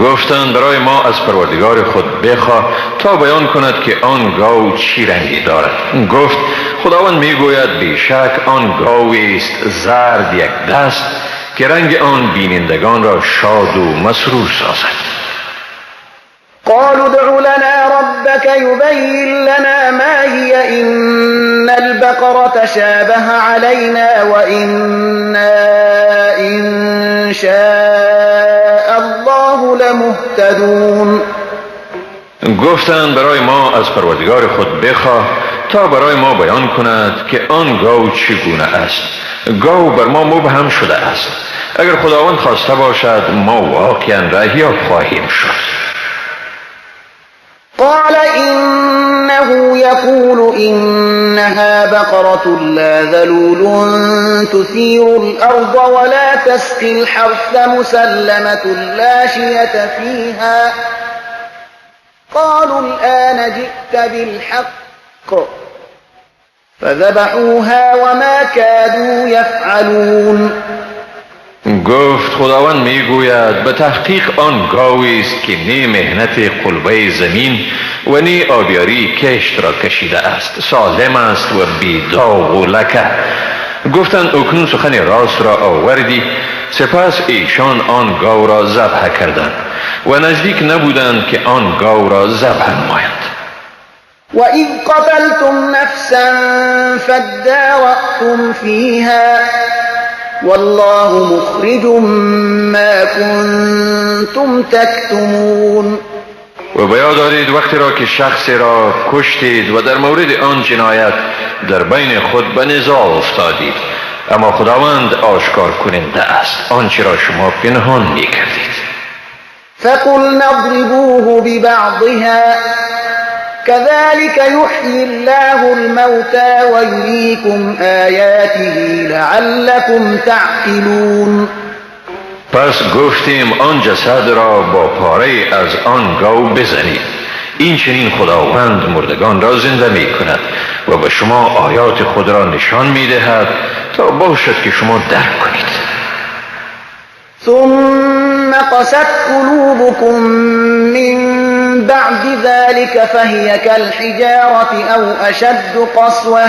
گفتند برای ما از پروردگار خود بخواه تا بیان کند که آن گاو چی رنگی دارد. گفت خداوند میگوید بیشک آن گاوی است زرد یک دست که رنگ آن بینندگان را شاد و مسرور سازد. قالوا ادع لنا ربك يبين لنا ما هي إن البقرة تشابه علينا وإنا إن شاء الله لمهتدون. گفتند برای ما از پروردگار خود بخواه تا برای ما بیان کند که آن گاو چگونه است. گاو بر ما مبهم شده است. اگر خداوند خواسته باشد ما واقعا رهیاب خواهیم شد. قال إنه يقول إنها بقرة لا ذلول تثير الأرض ولا تسقي الحرث مسلمة لا شية فيها. قالوا الآن جئت بالحق فذبحوها وما كادوا يفعلون. گفت خداوند میگوید به تحقیق آن گاوی است که نه مهنت قلبه زمین و نه آبیاری کشت را کشیده است، سالم است و بی داغ و لکه. گفتند اکنون سخن راست را آوردی. سپس ایشان آن گاو را ذبح کردند و نزدیک نبودند که آن گاو را ذبح نمایند. وَإِذْ قَتَلْتُمْ نَفْسًا فَادَّارَأْتُمْ فِيهَا والله مخرج ما كنتم تكتمون. و بیاد دارید وقتی را که شخصی را کشتید و در مورد آن جنایت در بین خود به نزاع افتادید، اما خداوند آشکار کننده است آنچه را شما پنهان می کردید. فقلنا اضربوه ببعضها كذلك يحيي الله الموتى ويريكم آياته لعلكم تعقلون. پس گفتیم آن جسد را با پاره از آن گاو بزنید. این چنین خداوند مردگان را زنده می کند و به شما آیات خود را نشان می دهد تا باشد که شما درک کنید. ثم قست قلوبكم من بعد ذلك فهي كالحجارة أو أشد قسوة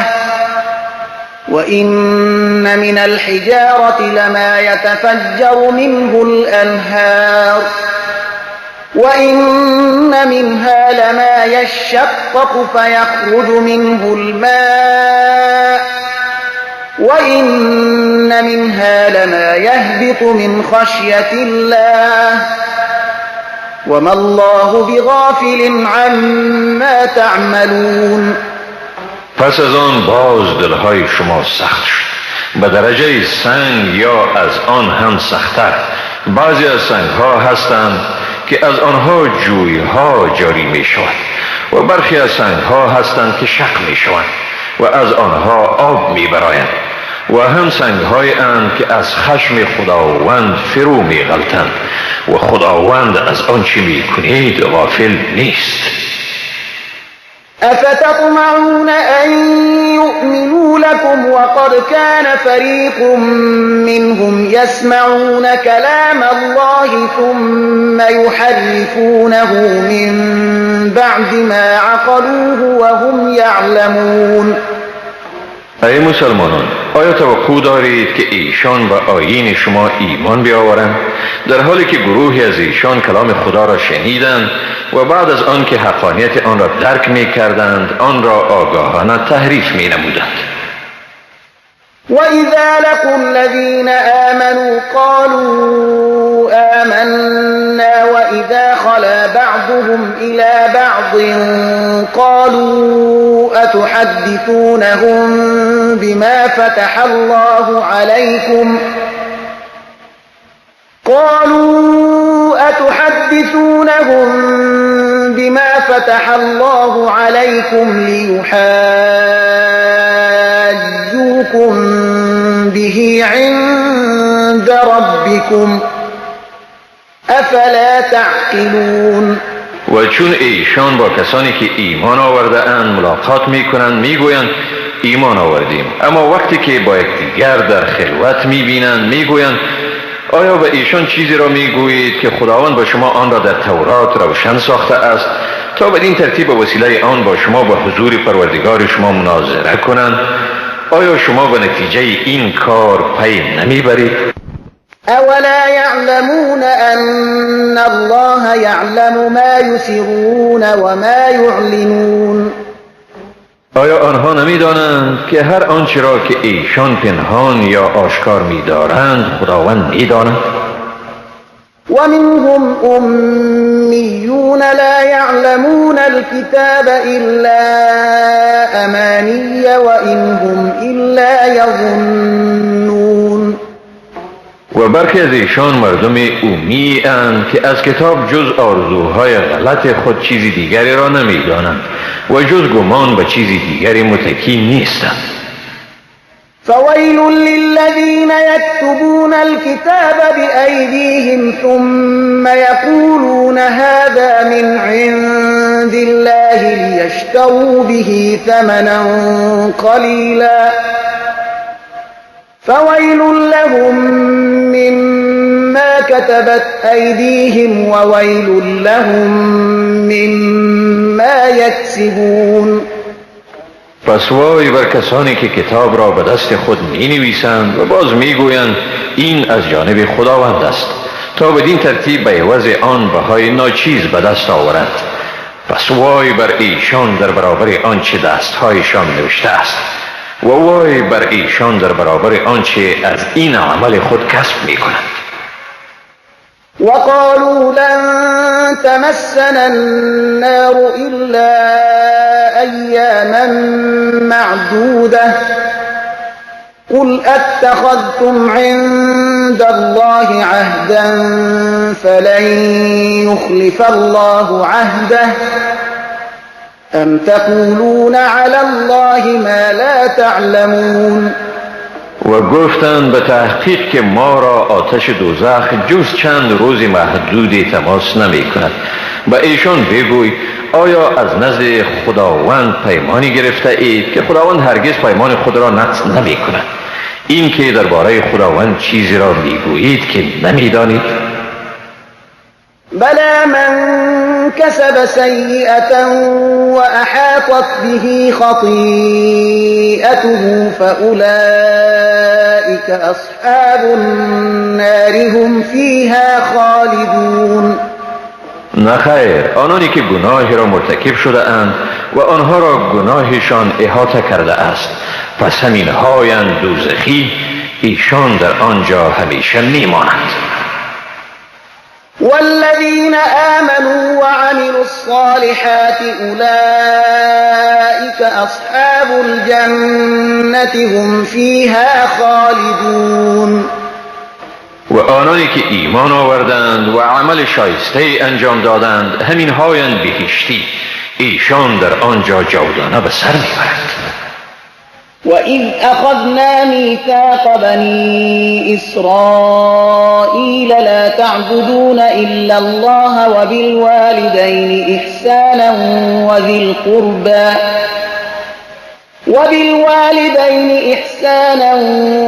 وإن من الحجارة لما يتفجر منه الأنهار وإن منها لما يشقق فيخرج منه الماء وإن منها لما يهبط من خشية الله وما الله بغافل عما تعملون. پس از آن باز دلهای شما سخت شد به درجه سنگ یا از آن هم سخت‌تر. بعضی از سنگها هستند که از آنها جویها جاری می شود و برخی از سنگها هستند که شق می شوند و از آنها آب می برایند و هم سنگهای اند که از خشم خداوند فرو می غلطند و خداوند از آنچه می کنید غافل نیست. أفتطمعون أن يؤمنوا لكم وقد كان فريق منهم يسمعون كلام الله ثم يحرفونه من بعد ما عقلوه وهم يعلمون. ای مسلمانان، آیا توقع دارید که ایشان به آیین شما ایمان بیاورند در حالی که گروهی از ایشان کلام خدا را شنیدند و بعد از آن که حقانیت آن را درک می کردند آن را آگاهانه تحریف می نمودند؟ وَإِذَا لَقُوا الَّذِينَ آمَنُوا قَالُوا آمَنَّا وَإِذَا خَلَا بَعْضُهُمْ إِلَى بَعْضٍ قَالُوا أَتُحَدِّثُونَهُم بِمَا فَتَحَ اللَّهُ عَلَيْكُمْ قَالُوا أَتُحَدِّثُونَهُم بِمَا فَتَحَ اللَّهُ عَلَيْكُمْ لِيُحَاجُّوكُم يحاجوكم به عند ربكم أفلا تعقلون. و چون ایشان با کسانی که ایمان آورده اند ملاقات میکنند میگویند ایمان آوردیم، اما وقتی که با یکدیگر در خلوت میبینند میگویند آیا به ایشان چیزی را میگویید که خداوند با شما آن را در تورات روشن ساخته است تا بدین ترتیب به وسیله آن با شما به حضور پروردگار شما مناظره کنند؟ آیا شما به نتیجه این کار پی نمیبرید؟ أولا يعلمون أن الله يعلم ما يسرون وما يعلنون. آیا آنها نمیدانند که هر آنچه را که ایشان پنهان یا آشکار می‌دارند خداوند می‌داند؟ ومنهم أميون لا يعلمون الكتاب إلا أماني وإن هم إلا يظنون. و برخی از ایشان مردم اومی اند که از کتاب جز آرزوهای غلط خود چیزی دیگری را نمی‌دانند و جز گمان به چیزی دیگری متکی نیستند. فویل للذین یکتبون الكتاب بأیدیهم ثم یقولون هذا من عند الله لیشتروا به ثمنا قلیلا فویل لهم مما كتبت أيديهم وويل لهم مما يكسبون. پس وای بر کسانی که کتاب را به دست خود می نویسند و باز می گویند این از جانب خداوند است تا بدین ترتیب به عوض آن بهای ناچیز به دست آورند. پس وای بر ایشان در برابر آنچه دستهایشان نوشته است و وای بر ایشان در برابر آنچه از این عمل خود کسب می کنند. وقالوا لن تمسنا النار إلا أياما معدودة قل أتخذتم عند الله عهدا فلن يخلف الله عهده أم تقولون على الله ما لا تعلمون. و گفتند به تحقیق که ما را آتش دوزخ جز چند روز محدودی تماس نمی کند. به ایشان بگوی آیا از نزد خداوند پیمانی گرفته اید که خداوند هرگز پیمان خود را نقض نمی کند؟ این که درباره خداوند چیزی را میگویید که نمیدانید. بلى من كسب سيئة وأحاطت به خطيئته فأولئك أصحاب النار هم فيها خالدون. نخیر، آنانی که گناهی را مرتکب شده اند و آنها را گناهشان احاطه کرده است، پس همین هایند دوزخی، ایشان در آنجا همیشه میمانند. والذین آمنوا وعملوا الصالحات أولئك أصحاب الجنة هم فيها خالدون. و آنانی که ایمان آوردند و عمل شایسته انجام دادند همین هایند بهشتی، ایشان در آنجا جاودانه به سر میبرند. وَإِذْ أَخَذْنَا مِيثَاقَ بَنِي إِسْرَائِيلَ لَا تَعْبُدُونَ إِلَّا اللَّهَ وَبِالْوَالِدَيْنِ إِحْسَانًا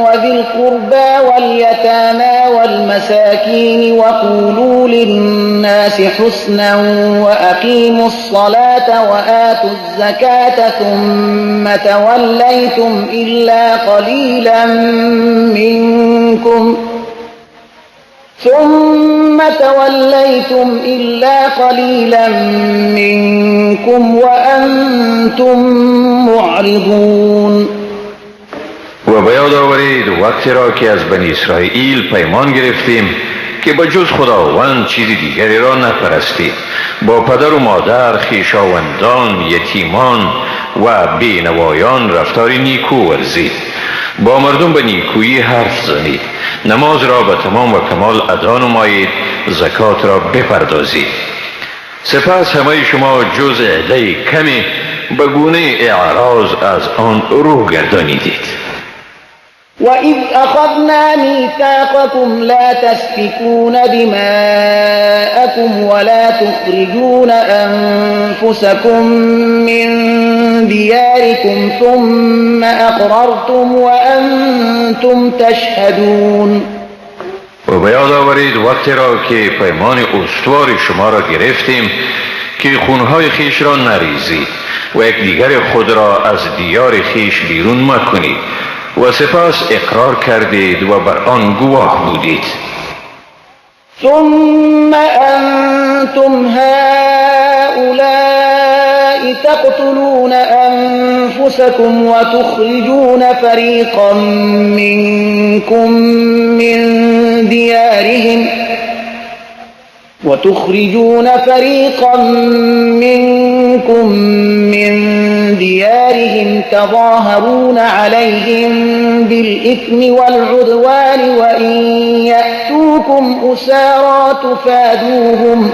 وَذِي الْقُرْبَى وَالْيَتَامَى وَالْمَسَاكِينِ وَقُولُوا لِلنَّاسِ حُسْنًا وَأَقِيمُوا الصَّلَاةَ وَآتُوا الزَّكَاةَ ثُمَّ تَوَلَّيْتُمْ إِلَّا قَلِيلًا مِنكُمْ وَأَنْتُمْ مُعْرِضُونَ. و به یاد آورید وقتی را که از بنی اسرائیل پیمان گرفتیم که به جز خداوند چیزی دیگری را نپرستید، با پدر و مادر، خویشاوندان، یتیمان و بینوایان رفتار نیکو ورزید، با مردم به نیکویی حرف زنید، نماز را به تمام و کمال ادا نمایید، زکات را بپردازید. سپس همه شما جز عده کمی به گونه اعراض از آن رو گردانیدید. وإذ أخذنا ميثاقكم لا تسفكون دماءكم ولا تخرجون أنفسكم من دياركم ثم أقررتم وأنتم تشهدون. و به یاد آورید وقتی را که پیمان استوار شما را گرفتیم که خونهای خیش را نریزید و یکدیگر خود را از دیار خیش بیرون مکنید و سپس اقرار کردید و بر آن گواه بودید. ثم أنتم هؤلاء تقتلون أنفسكم وتخرجون فريقا منكم من ديارهم وتخرجون فريقا منكم من ديارهم تظاهرون عليهم بالإثم والعدوان وإن يأتوكم أسارى تفادوهم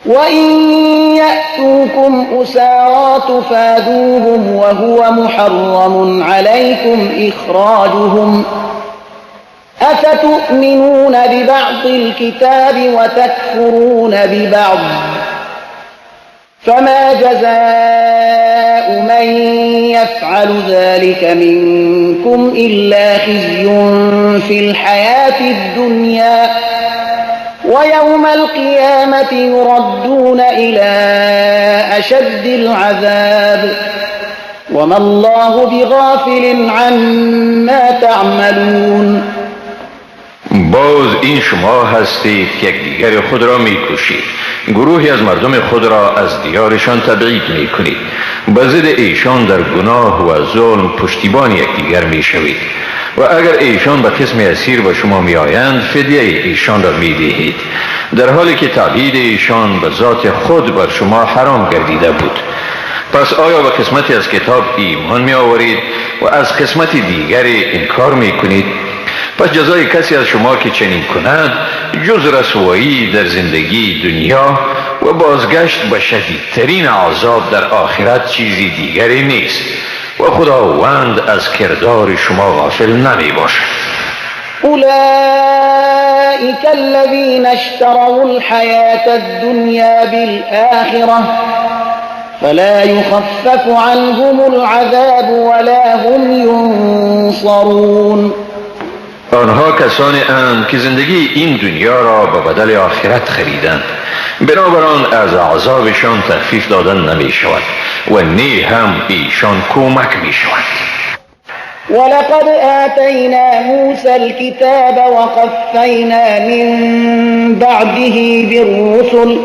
وإن يأتوكم أسارى تفادوهم وهو محرم عليكم إخراجهم أفتؤمنون ببعض الكتاب وتكفرون ببعض فما جزاء من يفعل ذلك منكم إلا خزي في الحياة الدنيا ويوم القيامة يردون إلى أشد العذاب وما الله بغافل عما تعملون. باز این شما هستید که یکدیگر خود را میکشید، گروهی از مردم خود را از دیارشان تبعید میکنید، به ضد ایشان در گناه و ظلم پشتیبان یکدیگر میشوید و اگر ایشان به قسم اسیر به شما میآیند فدیه ایشان را میدهید، در حالی که تبعید ایشان به ذات خود بر شما حرام گردیده بود. پس آیا به قسمتی از کتاب ایمان میآورید و از قسمت دیگر انکار میکنید؟ پس جزای کسی از شما که چنین کند جز رسوایی در زندگی دنیا و بازگشت به شدیدترین عذاب در آخرت چیزی دیگری نیست و خداوند از کردار شما غافل نمی باشد. أولئك الذين اشتروا الحياة الدنيا بالآخرة فلا يخفف عنهم العذاب ولا هم ينصرون. آنها کسانی اند که زندگی این دنیا را به بدل آخرت خریدند، بنابراین از عذابشان تخفیف دادن نمی شود و نی هم ایشان کمک می شود. ولقد آتینا موسى الكتاب وقفینا من بعده بالرسل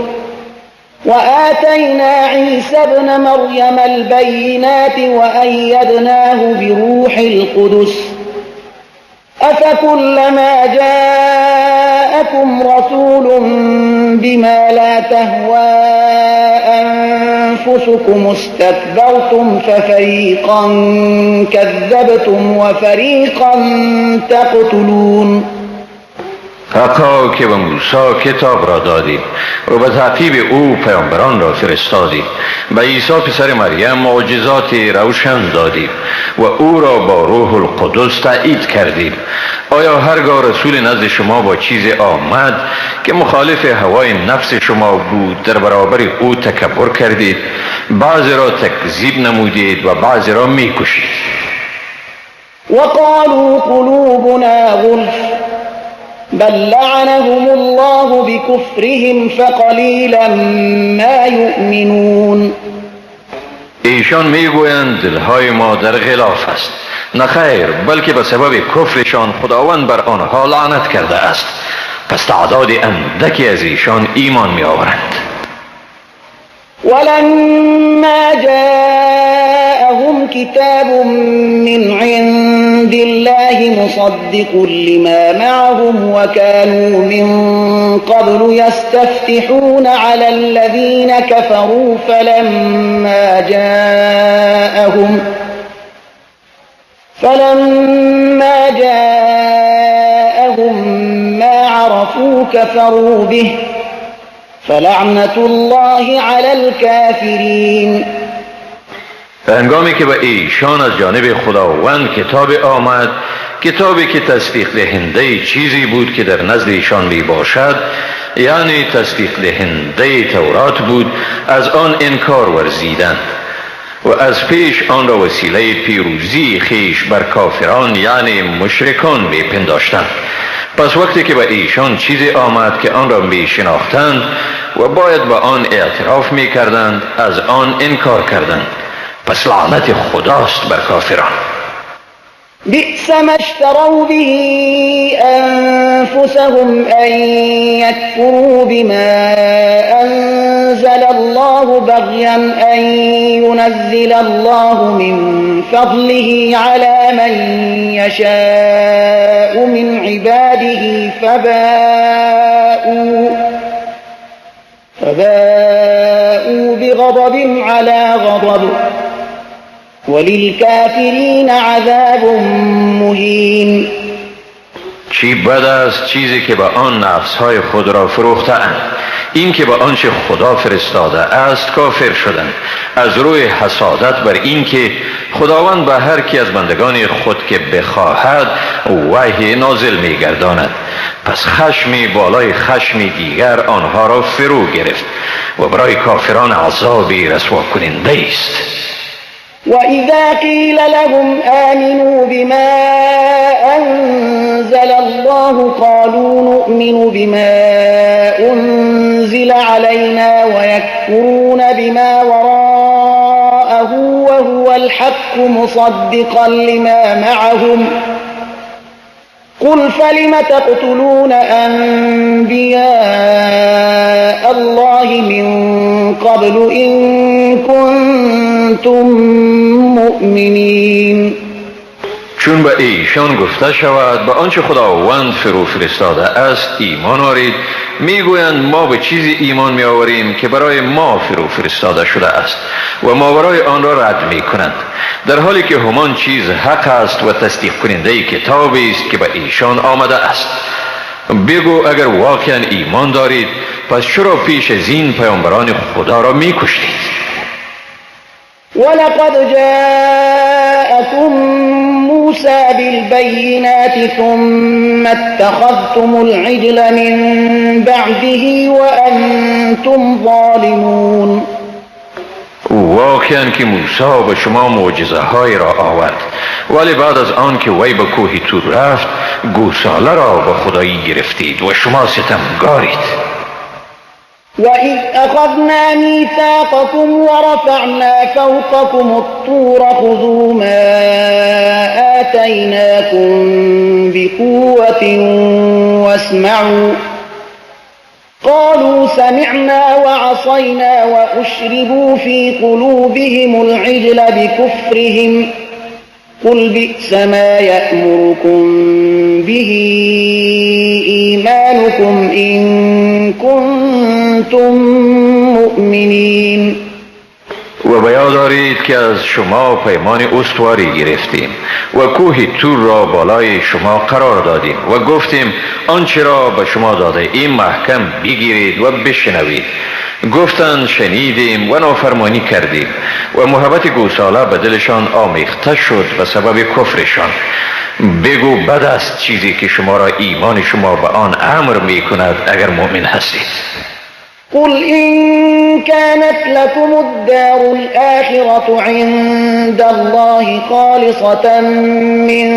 وآتینا عیسی ابن مریم البینات وأیدناه بروح القدس أفكلما جاءكم رسول بما لا تهوى أنفسكم استكبرتم ففريقا كذبتم وفريقا تقتلون. حتی که به موسی کتاب را دادیم و به تعقیب او پیامبران را فرستادیم، به عیسی پسر مریم معجزات روشن دادیم و او را با روح القدس تایید کردیم. آیا هرگاه رسول نزد شما با چیز آمد که مخالف هوای نفس شما بود در برابر او تکبر کردید، بعضی را تکذیب نمودید و بعضی را میکشید؟ وقالوا قلوبنا غلف بل لعنهم الله بكفرهم فقليلا ما يؤمنون. ایشان میگویند دلهای ما در غلاف است. نه خیر، بلکه به سبب کفرشان خداوند بر آنها لعنت کرده است. پس تعداد اندکی از ایشان ایمان می آورند. ولما جاءهم كتاب من عند الله مصدق لما معهم وكانوا من قبل يستفتحون على الذين كفروا فلما جاءهم ما عرفوا كفروا به فلعنة الله على الكافرين. هنگامی که به ایشان از جانب خداوند کتاب آمد، کتابی که تصدیق دهنده چیزی بود که در نزد ایشان می باشد، یعنی تصدیق دهنده تورات بود، از آن انکار ورزیدند و از پیش آن را وسیله پیروزی خیش بر کافران یعنی مشرکان می پنداشتند. پس وقتی که به ایشان چیزی آمد که آن را می شناختند و باید به آن اعتراف می کردند، از آن انکار کردند. پس لعنت خداست بر کافران. بئس ما اشتروا به أنفسهم أن يكفروا بما أنزل الله بغيا أن ينزل الله من فضله على من يشاء من عباده فباءوا بغضب على غضب وللكافرين عذاب مهین. چی بد است چیزی که به آن نفسهای خود را فروخته‌اند، این که به آنچه خدا فرستاده است کافر شدند، از روی حسادت بر این که خداوند به هر کی از بندگان خود که بخواهد وحی نازل می‌گرداند. پس خشمی بالای خشم دیگر آنها را فرو گرفت و برای کافران عذابی رسوا کننده است. وإذا قيل لهم آمنوا بما أنزل الله قالوا نؤمن بما أنزل علينا ويكفرون بما وراءه وهو الحق مصدقا لما معهم قل فلم تقتلون أنبياء الله من قبل إن كنتم مؤمنين. چون به ایشان گفته شود به آنچه خداوند فرو فرستاده است ایمان آرید، میگویند ما به چیزی ایمان میآوریم که برای ما فرو فرستاده شده است و ما برای آن را رد میکنند، در حالی که همان چیز حق است و تصدیق کننده کتابی است که به ایشان آمده است. بگو اگر واقعا ایمان دارید پس چرا پیش از این پیامبران خدا را میکشتید؟ ولقد جاءكم موسى بالبينات ثم اتخذتم العجل من بعده وأنتم ظالمون. واقعا که موسی به شما معجزه های را آورد، ولی بعد از آن که وی به کوه تور رفت گوساله را به خدایی گرفتید و شما ستمگارید. وَإِذْ أَخَذْنَا مِيثَاقَكُمْ وَرَفَعْنَا فَوْقَكُمُ الطُّورَ خُذُوا مَا آتَيْنَاكُمْ بِقُوَّةٍ وَاسْمَعُوا قَالُوا سَمِعْنَا وَعَصَيْنَا وَأُشْرِبُوا فِي قُلُوبِهِمُ الْعِجْلَ بِكُفْرِهِمْ قُلْ بِئْسَ مَا يَأْمُرُكُمْ بِهِ إِيمَانُكُمْ إِن كُنتُم مؤمنین. و به یاد دارید که از شما پیمان استواری گرفتیم و کوه تور را بالای شما قرار دادیم و گفتیم آنچه را به شما داده ایم محکم بگیرید و بشنوید. گفتند شنیدیم و نافرمانی کردیم و محبت گوساله به دلشان آمیخته شد به سبب کفرشان. بگو بد است چیزی که شما را ایمان شما به آن امر می کند اگر مؤمن هستید. قل إن كانت لكم الدار الآخرة عند الله خالصة من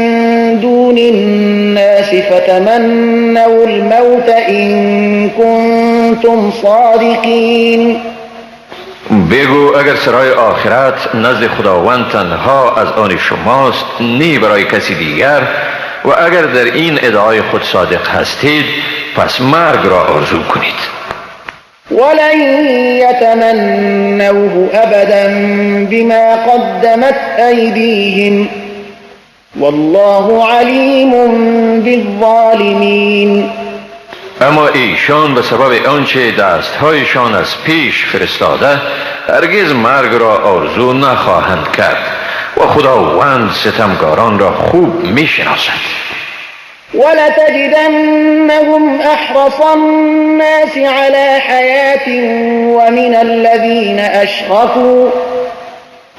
دون الناس فتمنوا الموت إن كنتم صادقين. بگو اگر سرای آخرت نزد خداوند تنها از آن شماست نی برای کسی دیگر، و اگر در این ادعای خود صادق هستید پس مرگ را آرزو کنید. ولن يتمنوه أبدا بما قدمت أيديهم والله عليم بالظالمين. اما ایشان به سبب آنچه دستهایشان از پیش فرستاده هرگز مرگ را آرزو نخواهند کرد و خداوند ستمگاران را خوب میشناسد. ولتجدنهم أحرص الناس على حياة ومن الذين أشركوا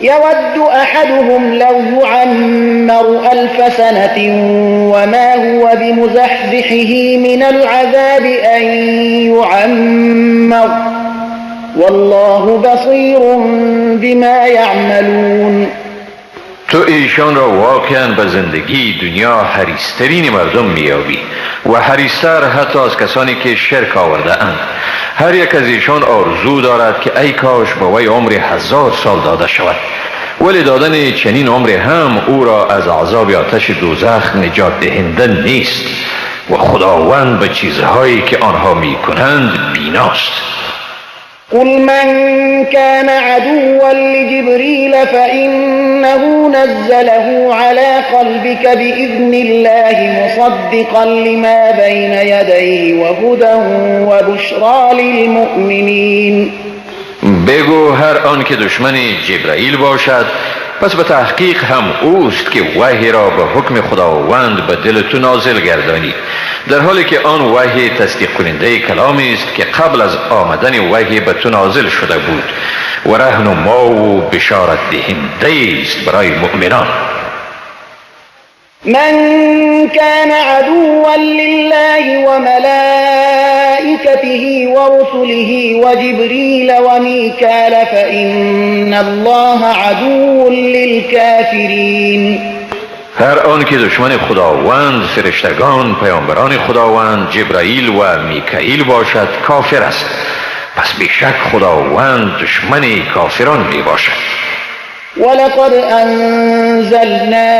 يود أحدهم لو يعمر 1000 سنة وما هو بمزحزحه من العذاب أن يعمر والله بصير بما يعملون. تو ایشان را واقعا به زندگی دنیا حریصترین مردم میابی و حریصتر حتی از کسانی که شرک آورده اند. هر یک از ایشان آرزو دارد که ای کاش به وی عمر 1000 سال داده شود، ولی دادن چنین عمر هم او را از عذاب آتش دوزخ نجات دهنده نیست و خداوند به چیزهایی که آنها میکنند بیناست. قل من كان عدوا لجبريل فإنه نزله على قلبك بإذن الله مصدقا لما بين يديه وهدى وبشرى للمؤمنين. بگو هر آن که دشمن جبرائیل باشد پس به تحقیق هم اوست که وحی را به حکم خداوند به دل تو نازل گردانید، در حالی که آن وحی تصدیق کننده کلامی است که قبل از آمدن وحی به تو نازل شده بود و رهنما و بشارت دهنده است برای مؤمنان. من كان عدوا لله وملائكته ورسله وجبريل وميكال فإن الله عدو للكافرين. هر آن که دشمن خداوند، فرشتگان، پیامبران خداوند، جبرائیل و میکائیل باشد کافر است، پس بیشک خداوند دشمن کافران می باشد. ولقد أنزلنا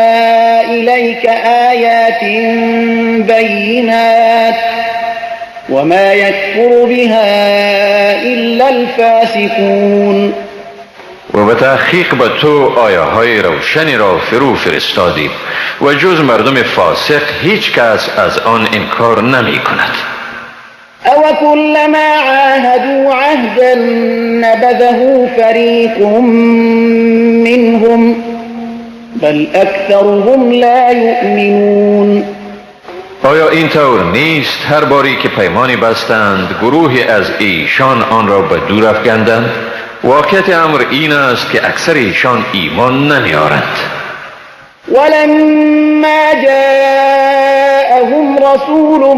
إليك آيات بينات وما يكفر بها إلا الفاسقون. و به تحقیق به تو آیه های روشنی را فرو فرستادیم و جز مردم فاسق هیچ کس از آن انکار نمی کند. او كلما عاهدوا عهدا نبذه فريق منهم بل اکثرهم لا یؤمنون. آیا این طور نیست هر باری که پیمانی بستند گروهی از ایشان آن را به دور افکندند؟ واقعیت امر این است که اکثر ایشان ایمان نمیارند. ولما جاءهم رسول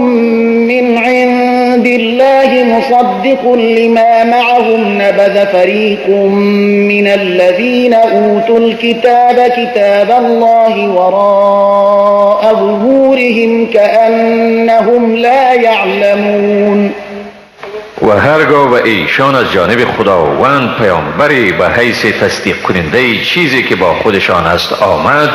من عند الله مصدق لما معهم نبذ فريق من الذين أوتوا الكتاب كتاب الله وراء ظهورهم كأنهم لا يعلمون. و هرگاه به ایشان از جانب خداوند پیامبری به حیث تصدیق کننده چیزی که با خودشان است آمد،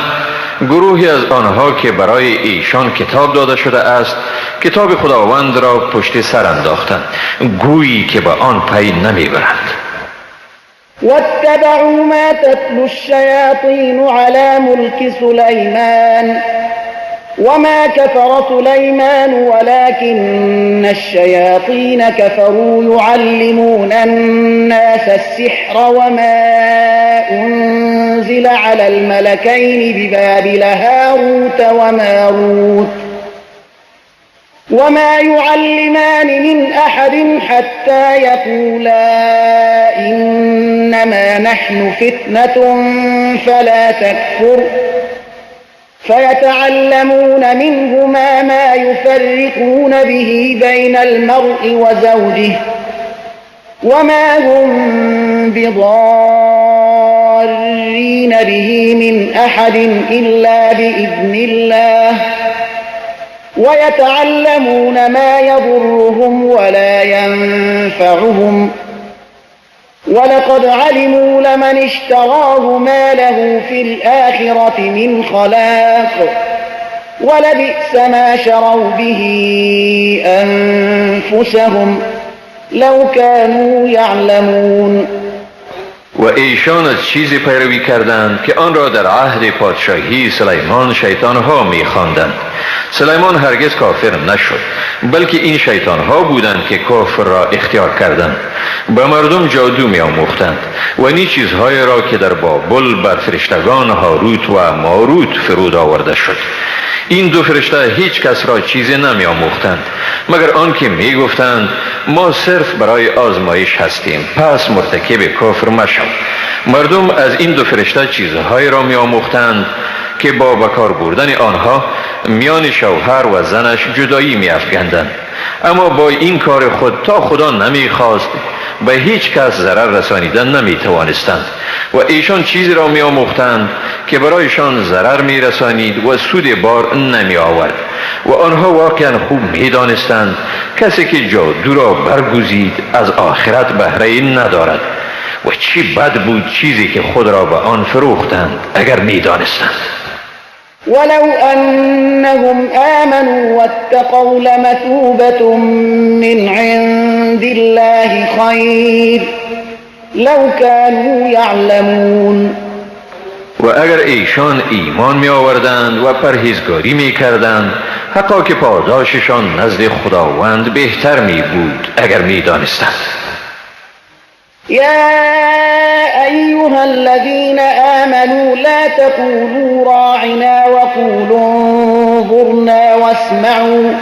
گروهی از آنها که برای ایشان کتاب داده شده است کتاب خداوند را پشت سر انداختند، گویی که به آن پی نمیبرند. واتبعوا ما تتلو الشیاطین علی ملک سلیمان وما كفر سليمان ولكن الشياطين كفروا يعلمون الناس السحر وما أنزل على الملكين ببابل هاروت وماروت وما يعلمان من أحد حتى يقولا إنما نحن فتنة فلا تكفر فيتعلمون منهما ما يفرقون به بين المرء وزوجه وما هم بضارين به من أحد إلا بإذن الله ويتعلمون ما يضرهم ولا ينفعهم ولقد علموا لمن اشتراه ما له في الآخرة من خلاق ولبئس ما شروا به أنفسهم لو كانوا يعلمون. و ایشان از چیزی پیروی کردند که آن را در عهد پادشاهی سلیمان شیطانها می‌خواندند سلیمان هرگز کافر نشد، بلکه این شیطان ها بودند که کفر را اختیار کردند. به مردم جادو می آموختند و نی چیزهای را که در بابل بر فرشتگان هاروت و ماروت فرود آورده شد. این دو فرشته هیچ کس را چیزی نمی آموختند، مگر آنکه می گفتند ما صرف برای آزمایش هستیم، پس مرتکب کفر مشو. مردم از این دو فرشته چیزهایی را می آموختند که با بکار بردن آنها میان شوهر و زنش جدایی می افکندند. اما با این کار خود تا خدا نمی خواست به هیچ کس ضرر رسانیدن نمی توانستند و ایشان چیزی را می آموختند که برایشان ضرر می رسانید و سود بار نمی آورد و آنها واقعا خوب می دانستند کسی که جادو را برگزید از آخرت بهره ندارد و چی بد بود چیزی که خود را به آن فروختند اگر می دانستند. ولو أنهم آمنوا واتقوا لمثوبة من عند الله خير لو كانوا يعلمون. و اگر ایشان ایمان می آوردند و پرهیزگاری می کردند، حقا که پاداششان نزد خداوند بهتر می بود اگر می دانستند. يا أيها الذين آمنوا لا تقولوا راعنا وقولوا انظرنا واسمعوا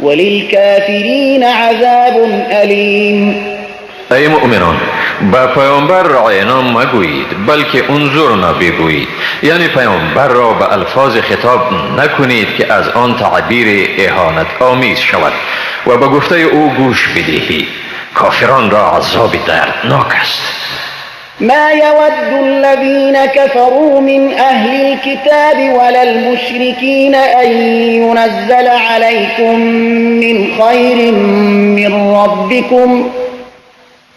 وللكافرين عذاب أليم. ای مؤمنان، به پیامبر راینا مگویید، بلکه انظرنا بگویید، یعنی پیامبر را به الفاظ خطاب نکنید که از آن تعبیر اهانت آمیز شود و به گفته او گوش بدهید. کافران را عذاب دردناک است. ما يود الذين كفروا من أهل الكتاب ولا المشركين أن ينزل عليكم من خير من ربكم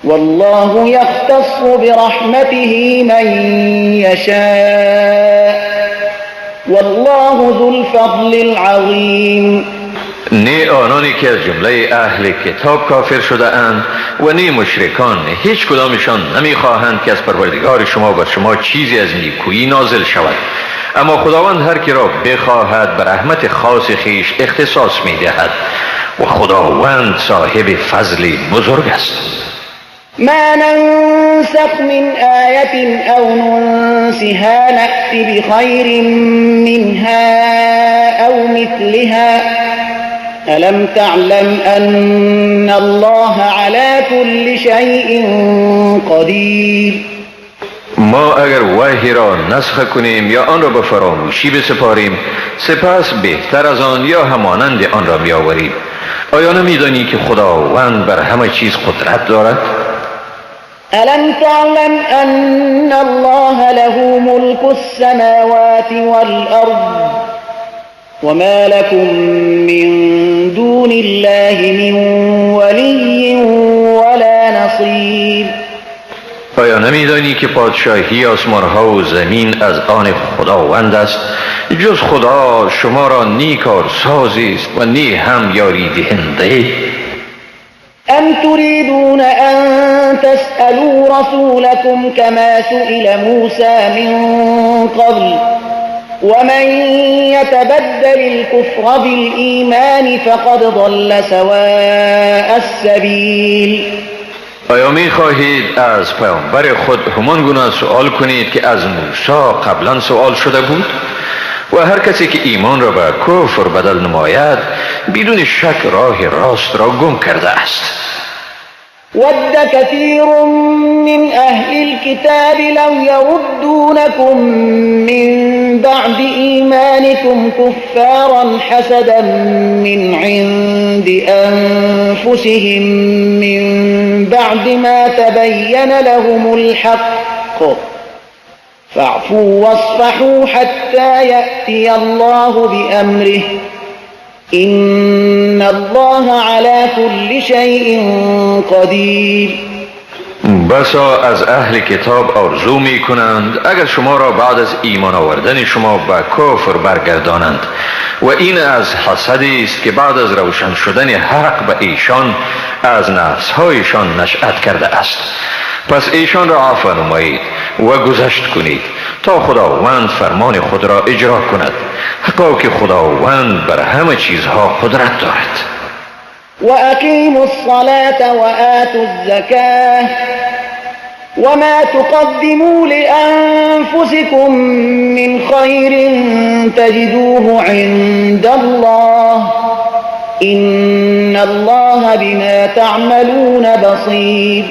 والله يختص برحمته من يشاء والله ذو الفضل العظيم. نه آنانی که از جمله اهل کتاب کافر شده اند و نه مشرکان، هیچ کدامشان نمیخواهند که از پروردگار شما بر شما چیزی از نیکویی نازل شود، اما خداوند هر کی را بخواهد به رحمت خاص خویش اختصاص میدهد و خداوند صاحب فضل بزرگ است. ما ننسخ من آية أو ننسها نأت بخير منها أو مثلها ألم تعلم أن الله على كل شيء قدير. ما اگر وحی را نسخ کنیم یا آن را به فراموشی بسپاریم، سپس بهتر از آن یا همانند آن را بیاوریم. آیا نمیدانی که خداوند بر همه چیز قدرت دارد؟ ألم تعلم أن الله له ملك السماوات والأرض وما لكم من دون الله من ولي ولا نصير. آیا نمیدانی که پادشاهی آسمانها و زمین از آن خداوند است؟ جز خدا شما را نی کارسازی است و نی هم یاری دهنده. أم تريدون أن تسألوا رسولكم كما سئل موسى من قبل ومن يتبدل الكفر بالإيمان فقد ضل سواء السبيل. آیا می خواهید از پیامبر خود همان گونه سوال کنید که از موسی قبلا سوال شده بود؟ و هر کسی که ایمان را به کفر بدل نماید بدون شک راه راست را گم کرده است. ود كثير من أهل الكتاب لو يردونكم من بعد إيمانكم كفارا حسدا من عند أنفسهم من بعد ما تبين لهم الحق فاعفوا واصفحوا حتى يأتي الله بأمره إن الله على كل شيء قدير. بسا از اهل کتاب آرزو می کنند اگر شما را بعد از ایمان آوردن شما به کفر برگردانند، و این از حسدی است که بعد از روشن شدن حق به ایشان از نفسهایشان نشأت کرده است. پس ایشان را عفو نمایید و گذشت کنید تا خداوند فرمان خود را اجرا کند. حقا که خداوند بر همه چیزها قدرت دارد. وأقيموا الصلاة وآتوا الزكاة وما تقدموا لأنفسكم من خير تجدوه عند الله إن الله بما تعملون بصير.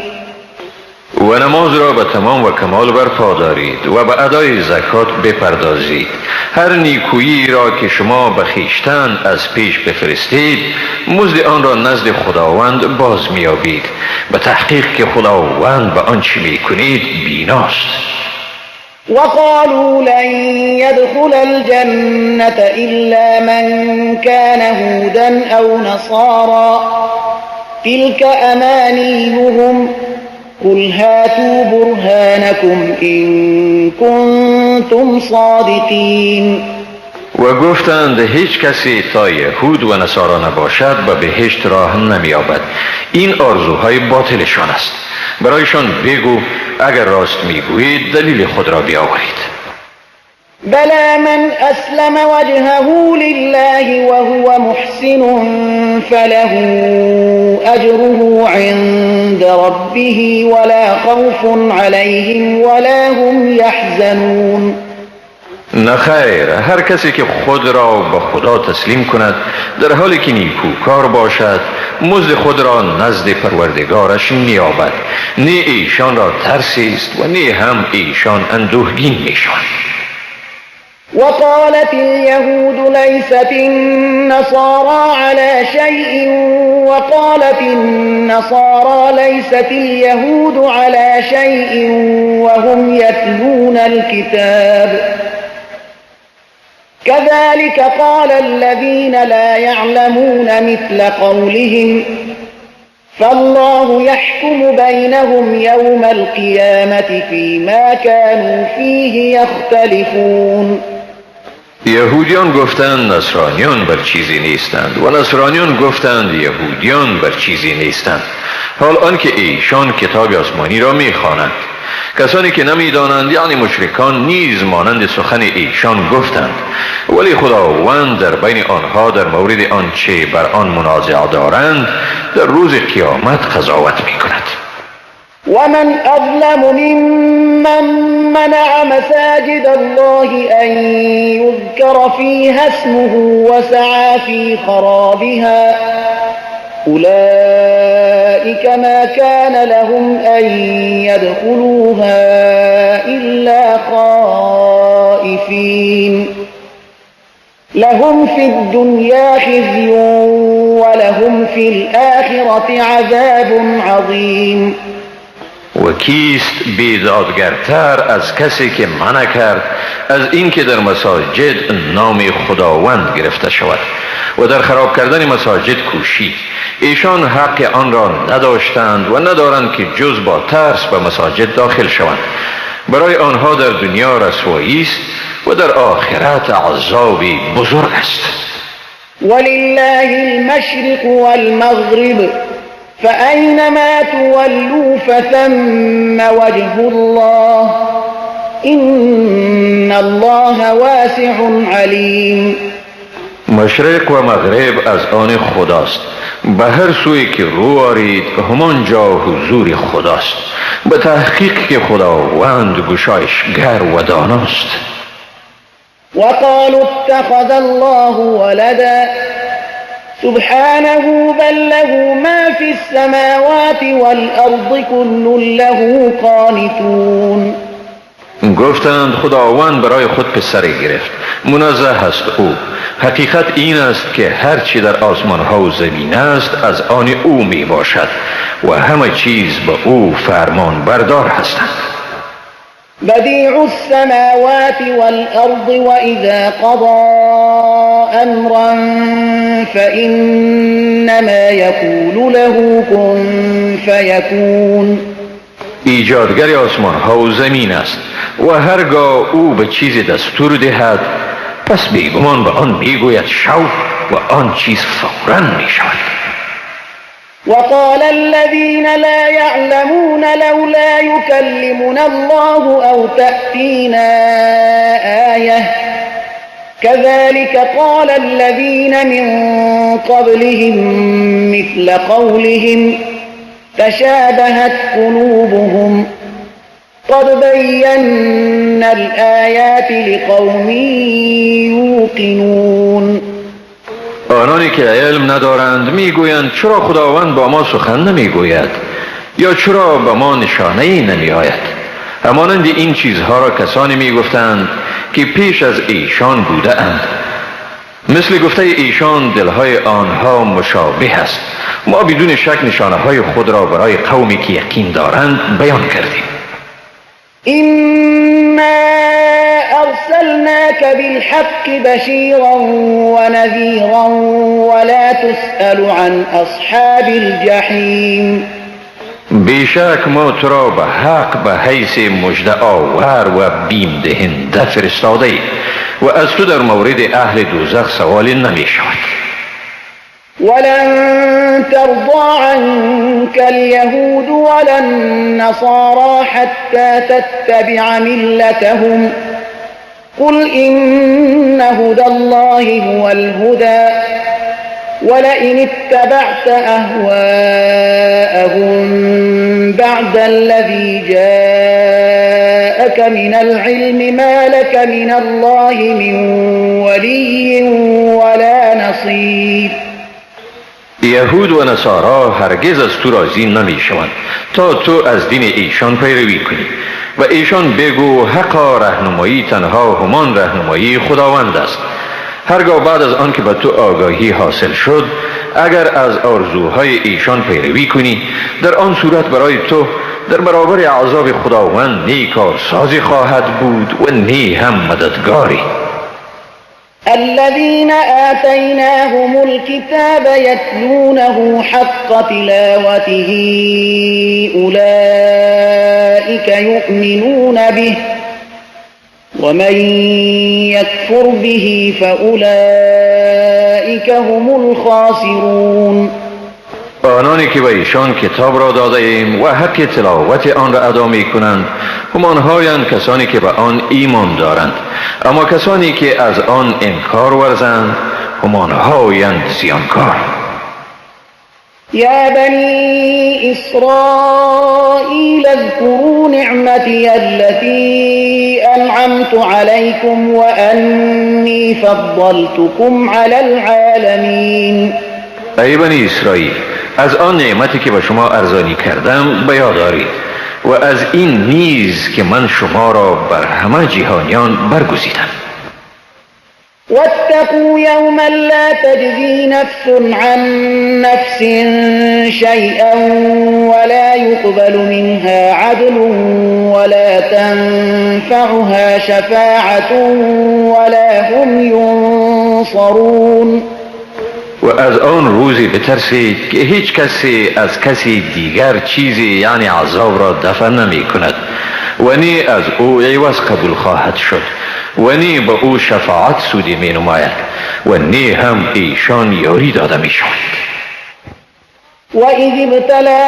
و نماز را به تمام و کمال برپا دارید و به ادای زکات بپردازید. هر نیکویی را که شما به خویشتن از پیش بفرستید مزد آن را نزد خداوند باز می‌یابید. به تحقیق که خداوند به آنچه می‌کنید بیناست. وقالوا لن يدخل الجنة إلا من كان هودا أو نصارى تلك أمانيهم قل هاتوا برهانكم إن كنتم صادقين. و گفتند هیچ کسی تا یهود و نصارا نباشد به بهشت راه نمی‌یابد. این آرزوهای باطلشان است. برایشان بگو اگر راست میگویید دلیل خود را بیاورید. بلى من أسلم وجهه لله وهو محسن فله أجره عند ربه ولا خوف عليهم ولا هم يحزنون. نخیر، هر کسی که خود را به خدا تسلیم کند در حالی که نیکوکار باشد مزد خود را نزد پروردگارش می‌یابد. نه ایشان را ترسی است و نه هم ایشان اندوهگین میشوند. وقالت اليهود ليست النصارى على شيء وقالت النصارى ليست اليهود على شيء وهم يتلون الكتاب كذلك قال الذين لا يعلمون مثل قولهم فالله يحكم بينهم يوم القيامة فيما كانوا فيه يختلفون. یهودیان گفتند نصرانیان بر چیزی نیستند و نصرانیان گفتند یهودیان بر چیزی نیستند، حال آنکه ایشان کتاب آسمانی را میخوانند. کسانی که نمیدانند یعنی مشرکان نیز مانند سخن ایشان گفتند، ولی خداوند در بین آنها در مورد آنچه بر آن منازعه دارند در روز قیامت قضاوت میکند. ومن أظلم ممن منع مساجد الله أن يذكر فيها اسمه وسعى في خرابها أولئك ما كان لهم أن يدخلوها إلا خائفين لهم في الدنيا خزي ولهم في الآخرة عذاب عظيم. و کیست بیدادگرتر از کسی که منع کرد از اینکه در مساجد نام خداوند گرفته شود و در خراب کردن مساجد کوشید؟ ایشان حق آن را نداشتند و ندارند که جز با ترس به مساجد داخل شوند. برای آنها در دنیا رسوایی است و در آخرت عذابی بزرگ است. ولله المشرق والمغرب فأينما تولوا فثم وجه الله إن الله واسع عليم. مشرق و مغرب از آن خداست، به هر سوی که رو آرید همانجا حضور خداست. به تحقیق که خداوند گشایشگر و داناست. وقالوا اتخذ الله ولدا سبحانه بل له ما في السماوات والأرض كل له قانتون. گفتند خداوند برای خود پسری گرفت، منزه است او. حقیقت این است که هرچی در آسمان ها و زمین است از آن او می باشد و همه چیز به او فرمان بردار هستند. بدیع السماوات والأرض وإذا قضى أمرا فإنما يقول له كن فيكون. ایجادگر آسمان ها و زمین است و هرگاه او به چیز دستور دهد پس بیگمان به آن میگوید شو و آن چیز فوراً می شود. وقال الذين لا يعلمون لولا يكلمنا الله أو تأتينا آية كذلك قال الذين من قبلهم مثل قولهم تشابهت قلوبهم قد بينا الآيات لقوم يوقنون. آنانی که علم ندارند میگویند چرا خداوند با ما سخن نمیگوید یا چرا به ما نشانه ای نمی آید؟ همانند این چیزها را کسانی میگفتند که پیش از ایشان بوده اند. مثل گفته ایشان دلهای آنها مشابه است. ما بدون شک نشانه های خود را برای قومی که یقین دارند بیان کردیم. إنا أرسلناك بالحق بشيرا ونذيرا ولا تسأل عن أصحاب الجحيم. بیشک ما تو را به حق به حیث مژده آور و بیم دهنده فرستاده ایم و از تو در مورد اهل دوزخ سوالی نمی شود. ولن ترضى عنك اليهود ولا النصارى حتى تتبع ملتهم قل إن هدى الله هو الهدى ولئن اتبعت أهواءهم بعد الذي جاءك من العلم ما لك من الله من ولي ولا نصير. یهود و نصارا هرگز از تو راضی نمی شوند تا تو از دین ایشان پیروی کنی و ایشان بگو حقا رهنمایی تنها همان رهنمایی خداوند است. هرگاه بعد از آن که به تو آگاهی حاصل شد اگر از آرزوهای ایشان پیروی کنی، در آن صورت برای تو در برابر عذاب خداوند نی کارسازی خواهد بود و نی هم مددگاری. الذين آتيناهم الكتاب يتلونه حق تلاوته أولئك يؤمنون به ومن يكفر به فأولئك هم الخاسرون. آنانی که به ایشان کتاب را داده ایم و حق تلاوت آن را ادا می کنند همانهایند کسانی که به آن ایمان دارند، اما کسانی که از آن انکار ورزند همانهایند زیانکار. يا بني إسرائيل اذكروا نعمتي التي أنعمت عليكم وأني فضلتكم على العالمين. ای بنی اسرائیل، از آن نعمتی که به شما ارزانی کردم به یاد آرید و از این نیز که من شما را بر همه جهانیان برگزیدم. واتقوا يوما لا تجزي نفس عن نفس شيئا ولا يقبل منها عدل ولا تنفعها شفاعة ولا هم ينصرون. و از آن روزی بترسید که هیچ کسی از کسی دیگر چیزی یعنی عذاب را دفع نمی کند و نی از او عوض قبول خواهد شد و نی به او شفاعت سودی می نماید و نی هم ایشان یاری داده می شوند. وإذ ابتلى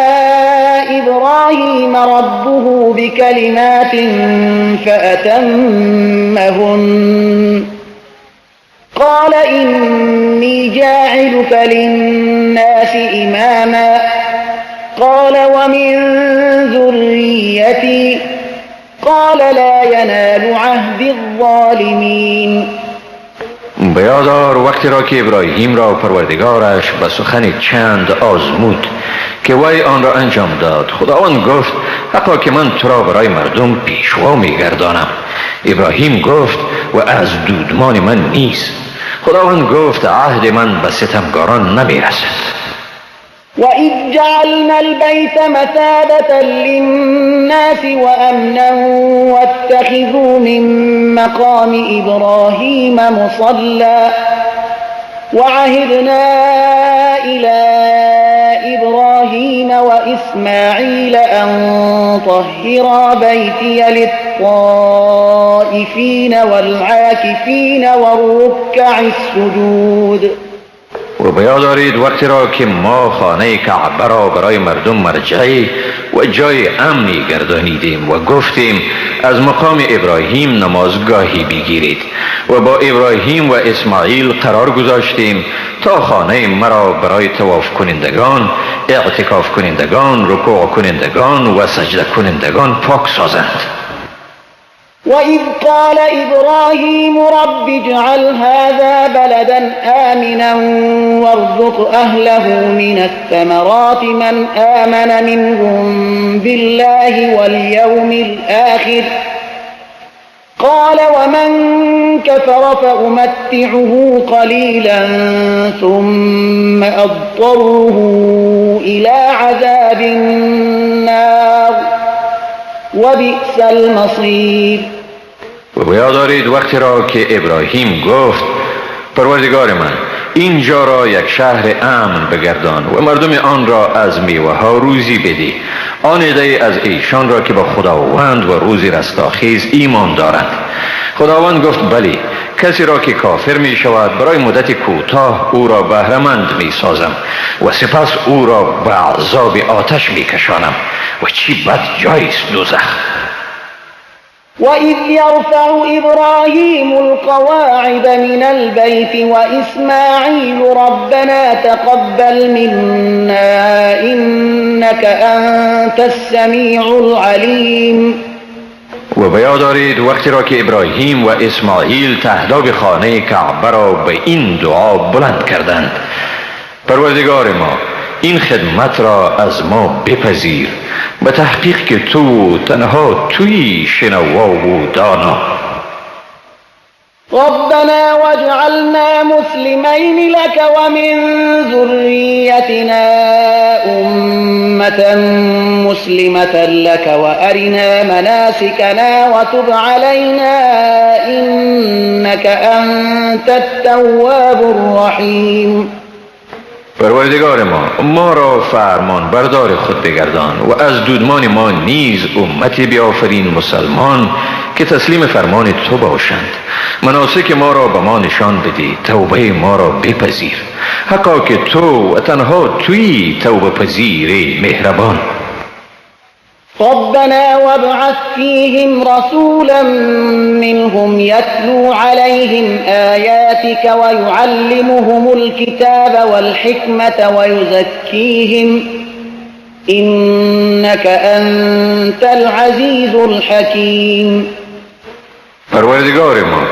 إبراهيم ربه بكلمات فأتمهن قال إني جاعلك للناس إماما قال ومن ذريتي قال لا ينال عهد الظالمين. بیادار وقتی را که ابراهیم را پروردگارش به سخن چند آزمود که وی آن را انجام داد، خداوند گفت حقا که من تو را برای مردم پیشوا میگردانم. ابراهیم گفت و از دودمان من نیست. خداوند گفت عهد من به ستمگاران نمیرسد. وإذ جعلنا البيت مثابة للناس وأمنا واتخذوا من مقام إبراهيم مصلى وعهدنا إلى إبراهيم وإسماعيل أن طهرا بيتي للطائفين والعاكفين والركع السجود. و به یاد دارید وقتی را که ما خانه کعبه را برای مردم مرجعی و جای امنی گردانیدیم و گفتیم از مقام ابراهیم نمازگاهی بگیرید و با ابراهیم و اسماعیل قرار گذاشتیم تا خانه مرا برای طواف کنندگان، اعتکاف کنندگان، رکوع کنندگان و سجده کنندگان پاک سازند. وإذ قال إبراهيم رب اجعل هذا بلدا آمنا وارزق أهله من الثمرات من آمن منهم بالله واليوم الآخر قال ومن كفر فأمتعه قليلا ثم أضطره إلى عذاب النار وبئس المصير. و یاد دارید وقتی را که ابراهیم گفت پروردگار من اینجا را یک شهر امن بگردان و مردم آن را از میوه ها روزی بدی، آن عده از ایشان را که با خداوند و روز رستاخیز ایمان دارند. خداوند گفت بلی، کسی را که کافر می شود برای مدت کوتاه او را بهره‌مند می سازم و سپس او را به عذاب آتش می کشانم و چی بد جایی است دوزخ. وإذ يرفع إبراهيم القواعد من البيت وإسماعيل ربنا تقبل منا إنك أنت السميع العليم. و به یاد دارید وقتی را که ابراهیم و اسماعیل تهداب خانه کعبه را به این دعا بلند کردند: پروردگار ما این خدمت را از ما بپذیر، به تحقیق که تو تنها تویی شنوا و دانا. ربنا واجعلنا مسلمین لك ومن ذریتنا أمة مسلمة لك وأرنا مناسكنا وتب علينا إنك أنت التواب الرحیم. پروردگار ما را فرمان بردار خود بگردان و از دودمان ما نیز امتی بیافرین مسلمان که تسلیم فرمان تو باشند. مناسک ما را به ما نشان بدی، توبه ما را بپذیر، حقا که تو و تنها تویی توبه پذیر مهربان. ربنا وابعث فيهم رسولا منهم يتلو عليهم آياتك ويعلمهم الكتاب والحكمة ويزكيهم إنك أنت العزيز الحكيم. پروردگار ما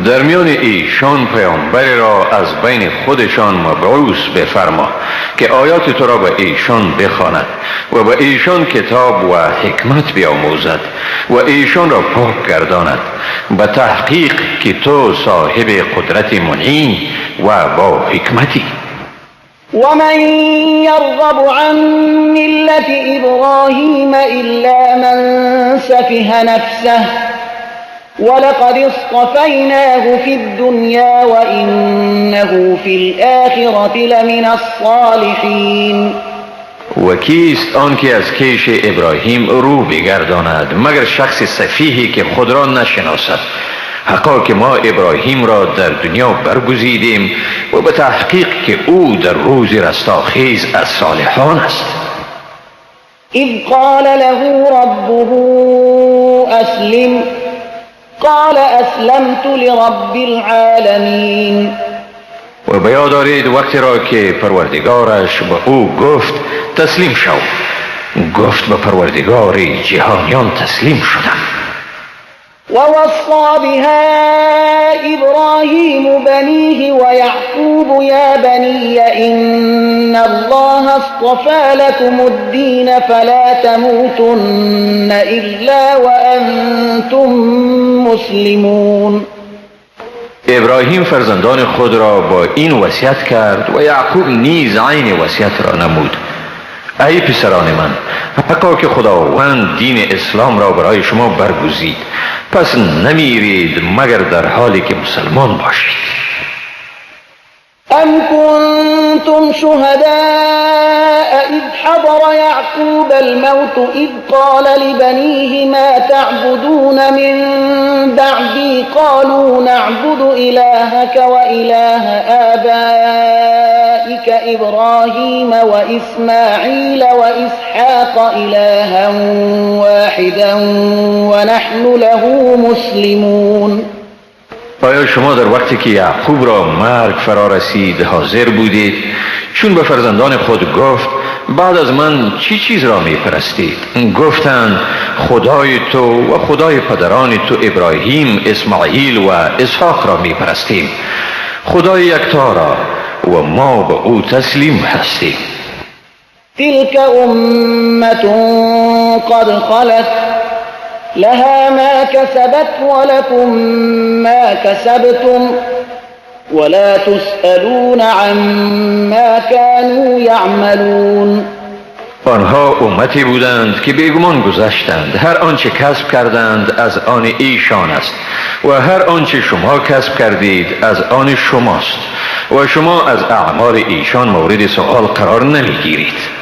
در میان ایشان پیامبری را از بین خودشان مبعوث بفرما که آیات تو را به ایشان بخواند و به ایشان کتاب و حکمت بیاموزد و ایشان را پاک گرداند، به تحقیق که تو صاحب قدرت منعی و با حکمتی. ومن يرغب عن ملة إبراهيم إلا من سفه نفسه ولقد اصطفيناه في الدنيا وإنه في الآخرة لمن الصالحين. و کیست آن که از کیش ابراهیم رو بگرداند مگر شخص سفیهی که خود را نشناسد؟ حقا که ما ابراهیم را در دنیا برگزیدیم و به تحقیق که او در روز رستاخیز از صالحان است. اذ قال له ربه اسلم قال اسلمت لرب العالمین. و به یاد دارید وقتی را که پروردگارش به او گفت تسلیم شو، گفت به پروردگار جهانیان تسلیم شدم. ووصى بها إبراهيم بنيه ويعقوب يا بني إن الله اصطفى لكم الدين فلا تموتن إلا وأنتم مسلمون. ابراهیم فرزندان خود را با این وصیت کرد و یعقوب نیز عین وصیت را نمود: ای پسران من، حقا که خداوند دین اسلام را برای شما برگزید، پس نمیرید مگر در حالی که مسلمان باشید. ام كنتم شهداء إذ حضر يعقوب الموت إذ قال لبنيه ما تعبدون من بعدي قالوا نعبد إلهك وإله آبائك إبراهيم وإسماعيل وإسحاق إلها واحدا ونحن له مسلمون. آیا شما در وقتی که یعقوب را مرگ فرا رسید حاضر بودید چون به فرزندان خود گفت بعد از من چی چیز را می پرستید؟ گفتند خدای تو و خدای پدران تو ابراهیم، اسماعیل و اسحاق را می پرستیم، خدای یکتا را، و ما به او تسلیم هستیم. تلك امة قد خلت لها ما كسبت ولكم ما كسبتم ولا تسألون عما كانوا يعملون. آنها امتی بودند که بیگمان گذشتند. هر آنچه کسب کردند از آن ایشان است و هر آنچه شما کسب کردید از آن شماست و شما از اعمال ایشان مورد سؤال قرار نمیگیرید.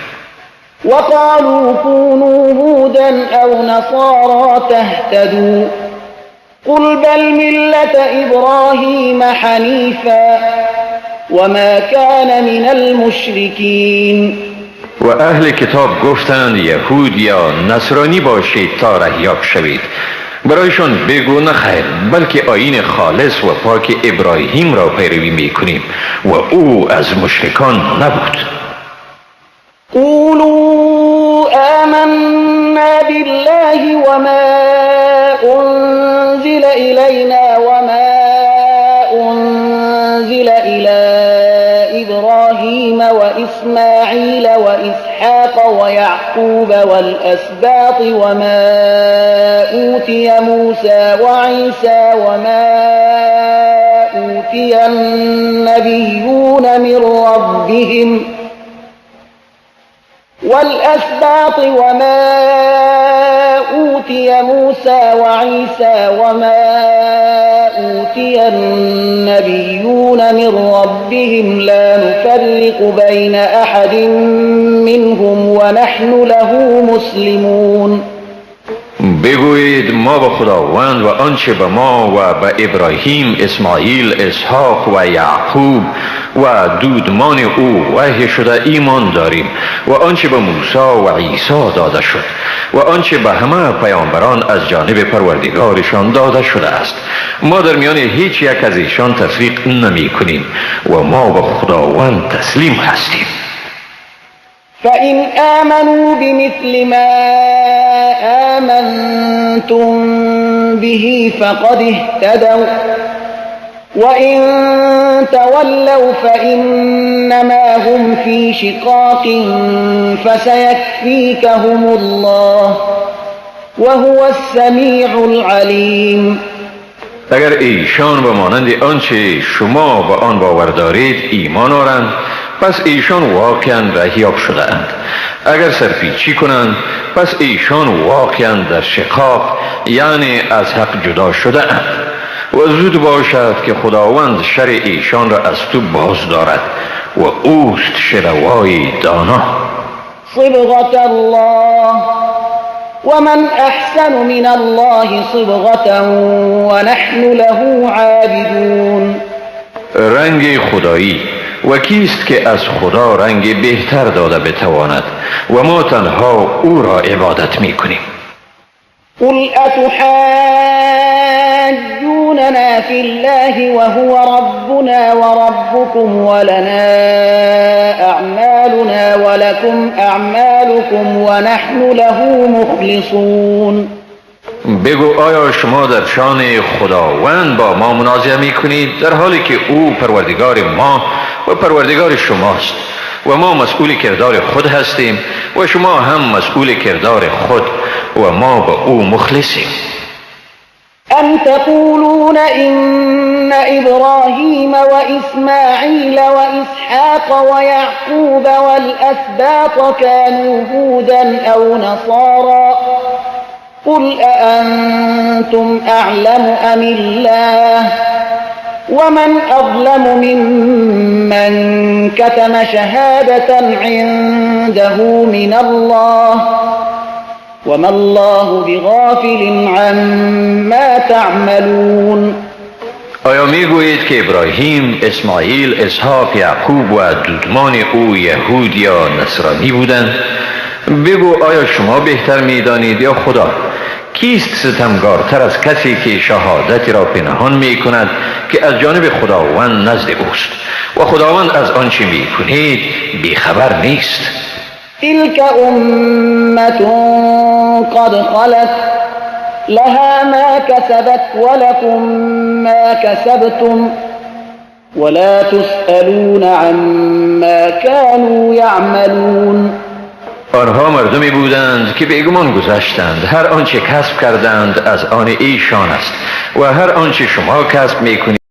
وقالوا كونوا هودا أو نصارى تهتدوا قل بل ملة إبراهيم حنيفا وما كان من المشركين. و اهل کتاب گفتند یهود یا نصرانی باشید تا رهیاب شوید. برایشان بگو نه خیر، بلکه آیین خالص و پاک ابراهیم را پیروی میکنیم و او از مشرکان نبود. قولوا آمنا بالله وما أنزل إلينا وما أنزل إلى إبراهيم وإسماعيل وإسحاق ويعقوب والأسباط وما أوتي موسى وعيسى وما أوتي النبيون من ربهم والأسباط وما أوتي موسى وعيسى وما أوتي النبيون من ربهم لا نفرق بين أحد منهم ونحن له مسلمون. بگویید ما به خداوند و آنچه به ما و به ابراهیم، اسماعیل، اسحاق و یعقوب و دودمان او وحی شده ایمان داریم و آنچه به موسی و عیسی داده شد و آنچه به همه پیامبران از جانب پروردگارشان داده شده است. ما در میان هیچ یک از ایشان تفریق نمی کنیم و ما به خداوند تسلیم هستیم. فإن آمنوا بمثل ما آمنتم به فقد اهتدوا وإن تولوا فإنما هم في شقاق فسيكفيكهم الله وهو السميع العليم. اگر ایشان به مانند آنچه شما به آن باور دارید ایمان آرند، پس ایشان واقعا رهیاب شده اند. اگر سرپیچی کنند، پس ایشان واقعا در شقاق، یعنی از حق جدا شده اند. و زود باشد که خداوند شر ایشان را از تو باز دارد و اوست شنوای دانا. صبغة الله ومن احسن من الله صبغة ونحن له عابدون. رنگ خدایی، و کیست که از خدا رنگ بهتر داده بتواند و ما تنها او را عبادت میکنیم. قل أتحاجوننا في الله وهو ربنا وربكم ولنا أعمالنا ولكم أعمالكم ونحن له مخلصون. بگو آیا شما در شان خداوند با ما منازعه می کنید در حالی که او پروردگار ما و پروردگار شماست و ما مسئول کردار خود هستیم و شما هم مسئول کردار خود و ما به او مخلصیم. أم تقولون إن إبراهيم وإسماعيل وإسحاق ويعقوب والأسباط كانوا هودا أو نصارى قل أأنتم أعلم أم الله ومن أظلم ممن كتم شهادة عنده من الله وما الله بغافل عما تعملون. آیا میگویید که ابراهیم، اسماعیل، اسحاق، یعقوب و دودمان او یهود یا نصرانی بودند؟ بگو آیا شما بهتر میدانید یا خدا؟ کیست ستمگارتر از کسی که شهادتی را پنهان می کند که از جانب خداوند نزد اوست و خداوند از آنچه می کنید بیخبر نیست. تلك أمة قد خلت لها ما كسبت ولكم ما كسبتم ولا تسألون عما كانوا يعملون. آنها مردمی بودند که بیگمان گذشتند. هر آنچه کسب کردند از آن ایشان است و هر آنچه شما کسب میکنید.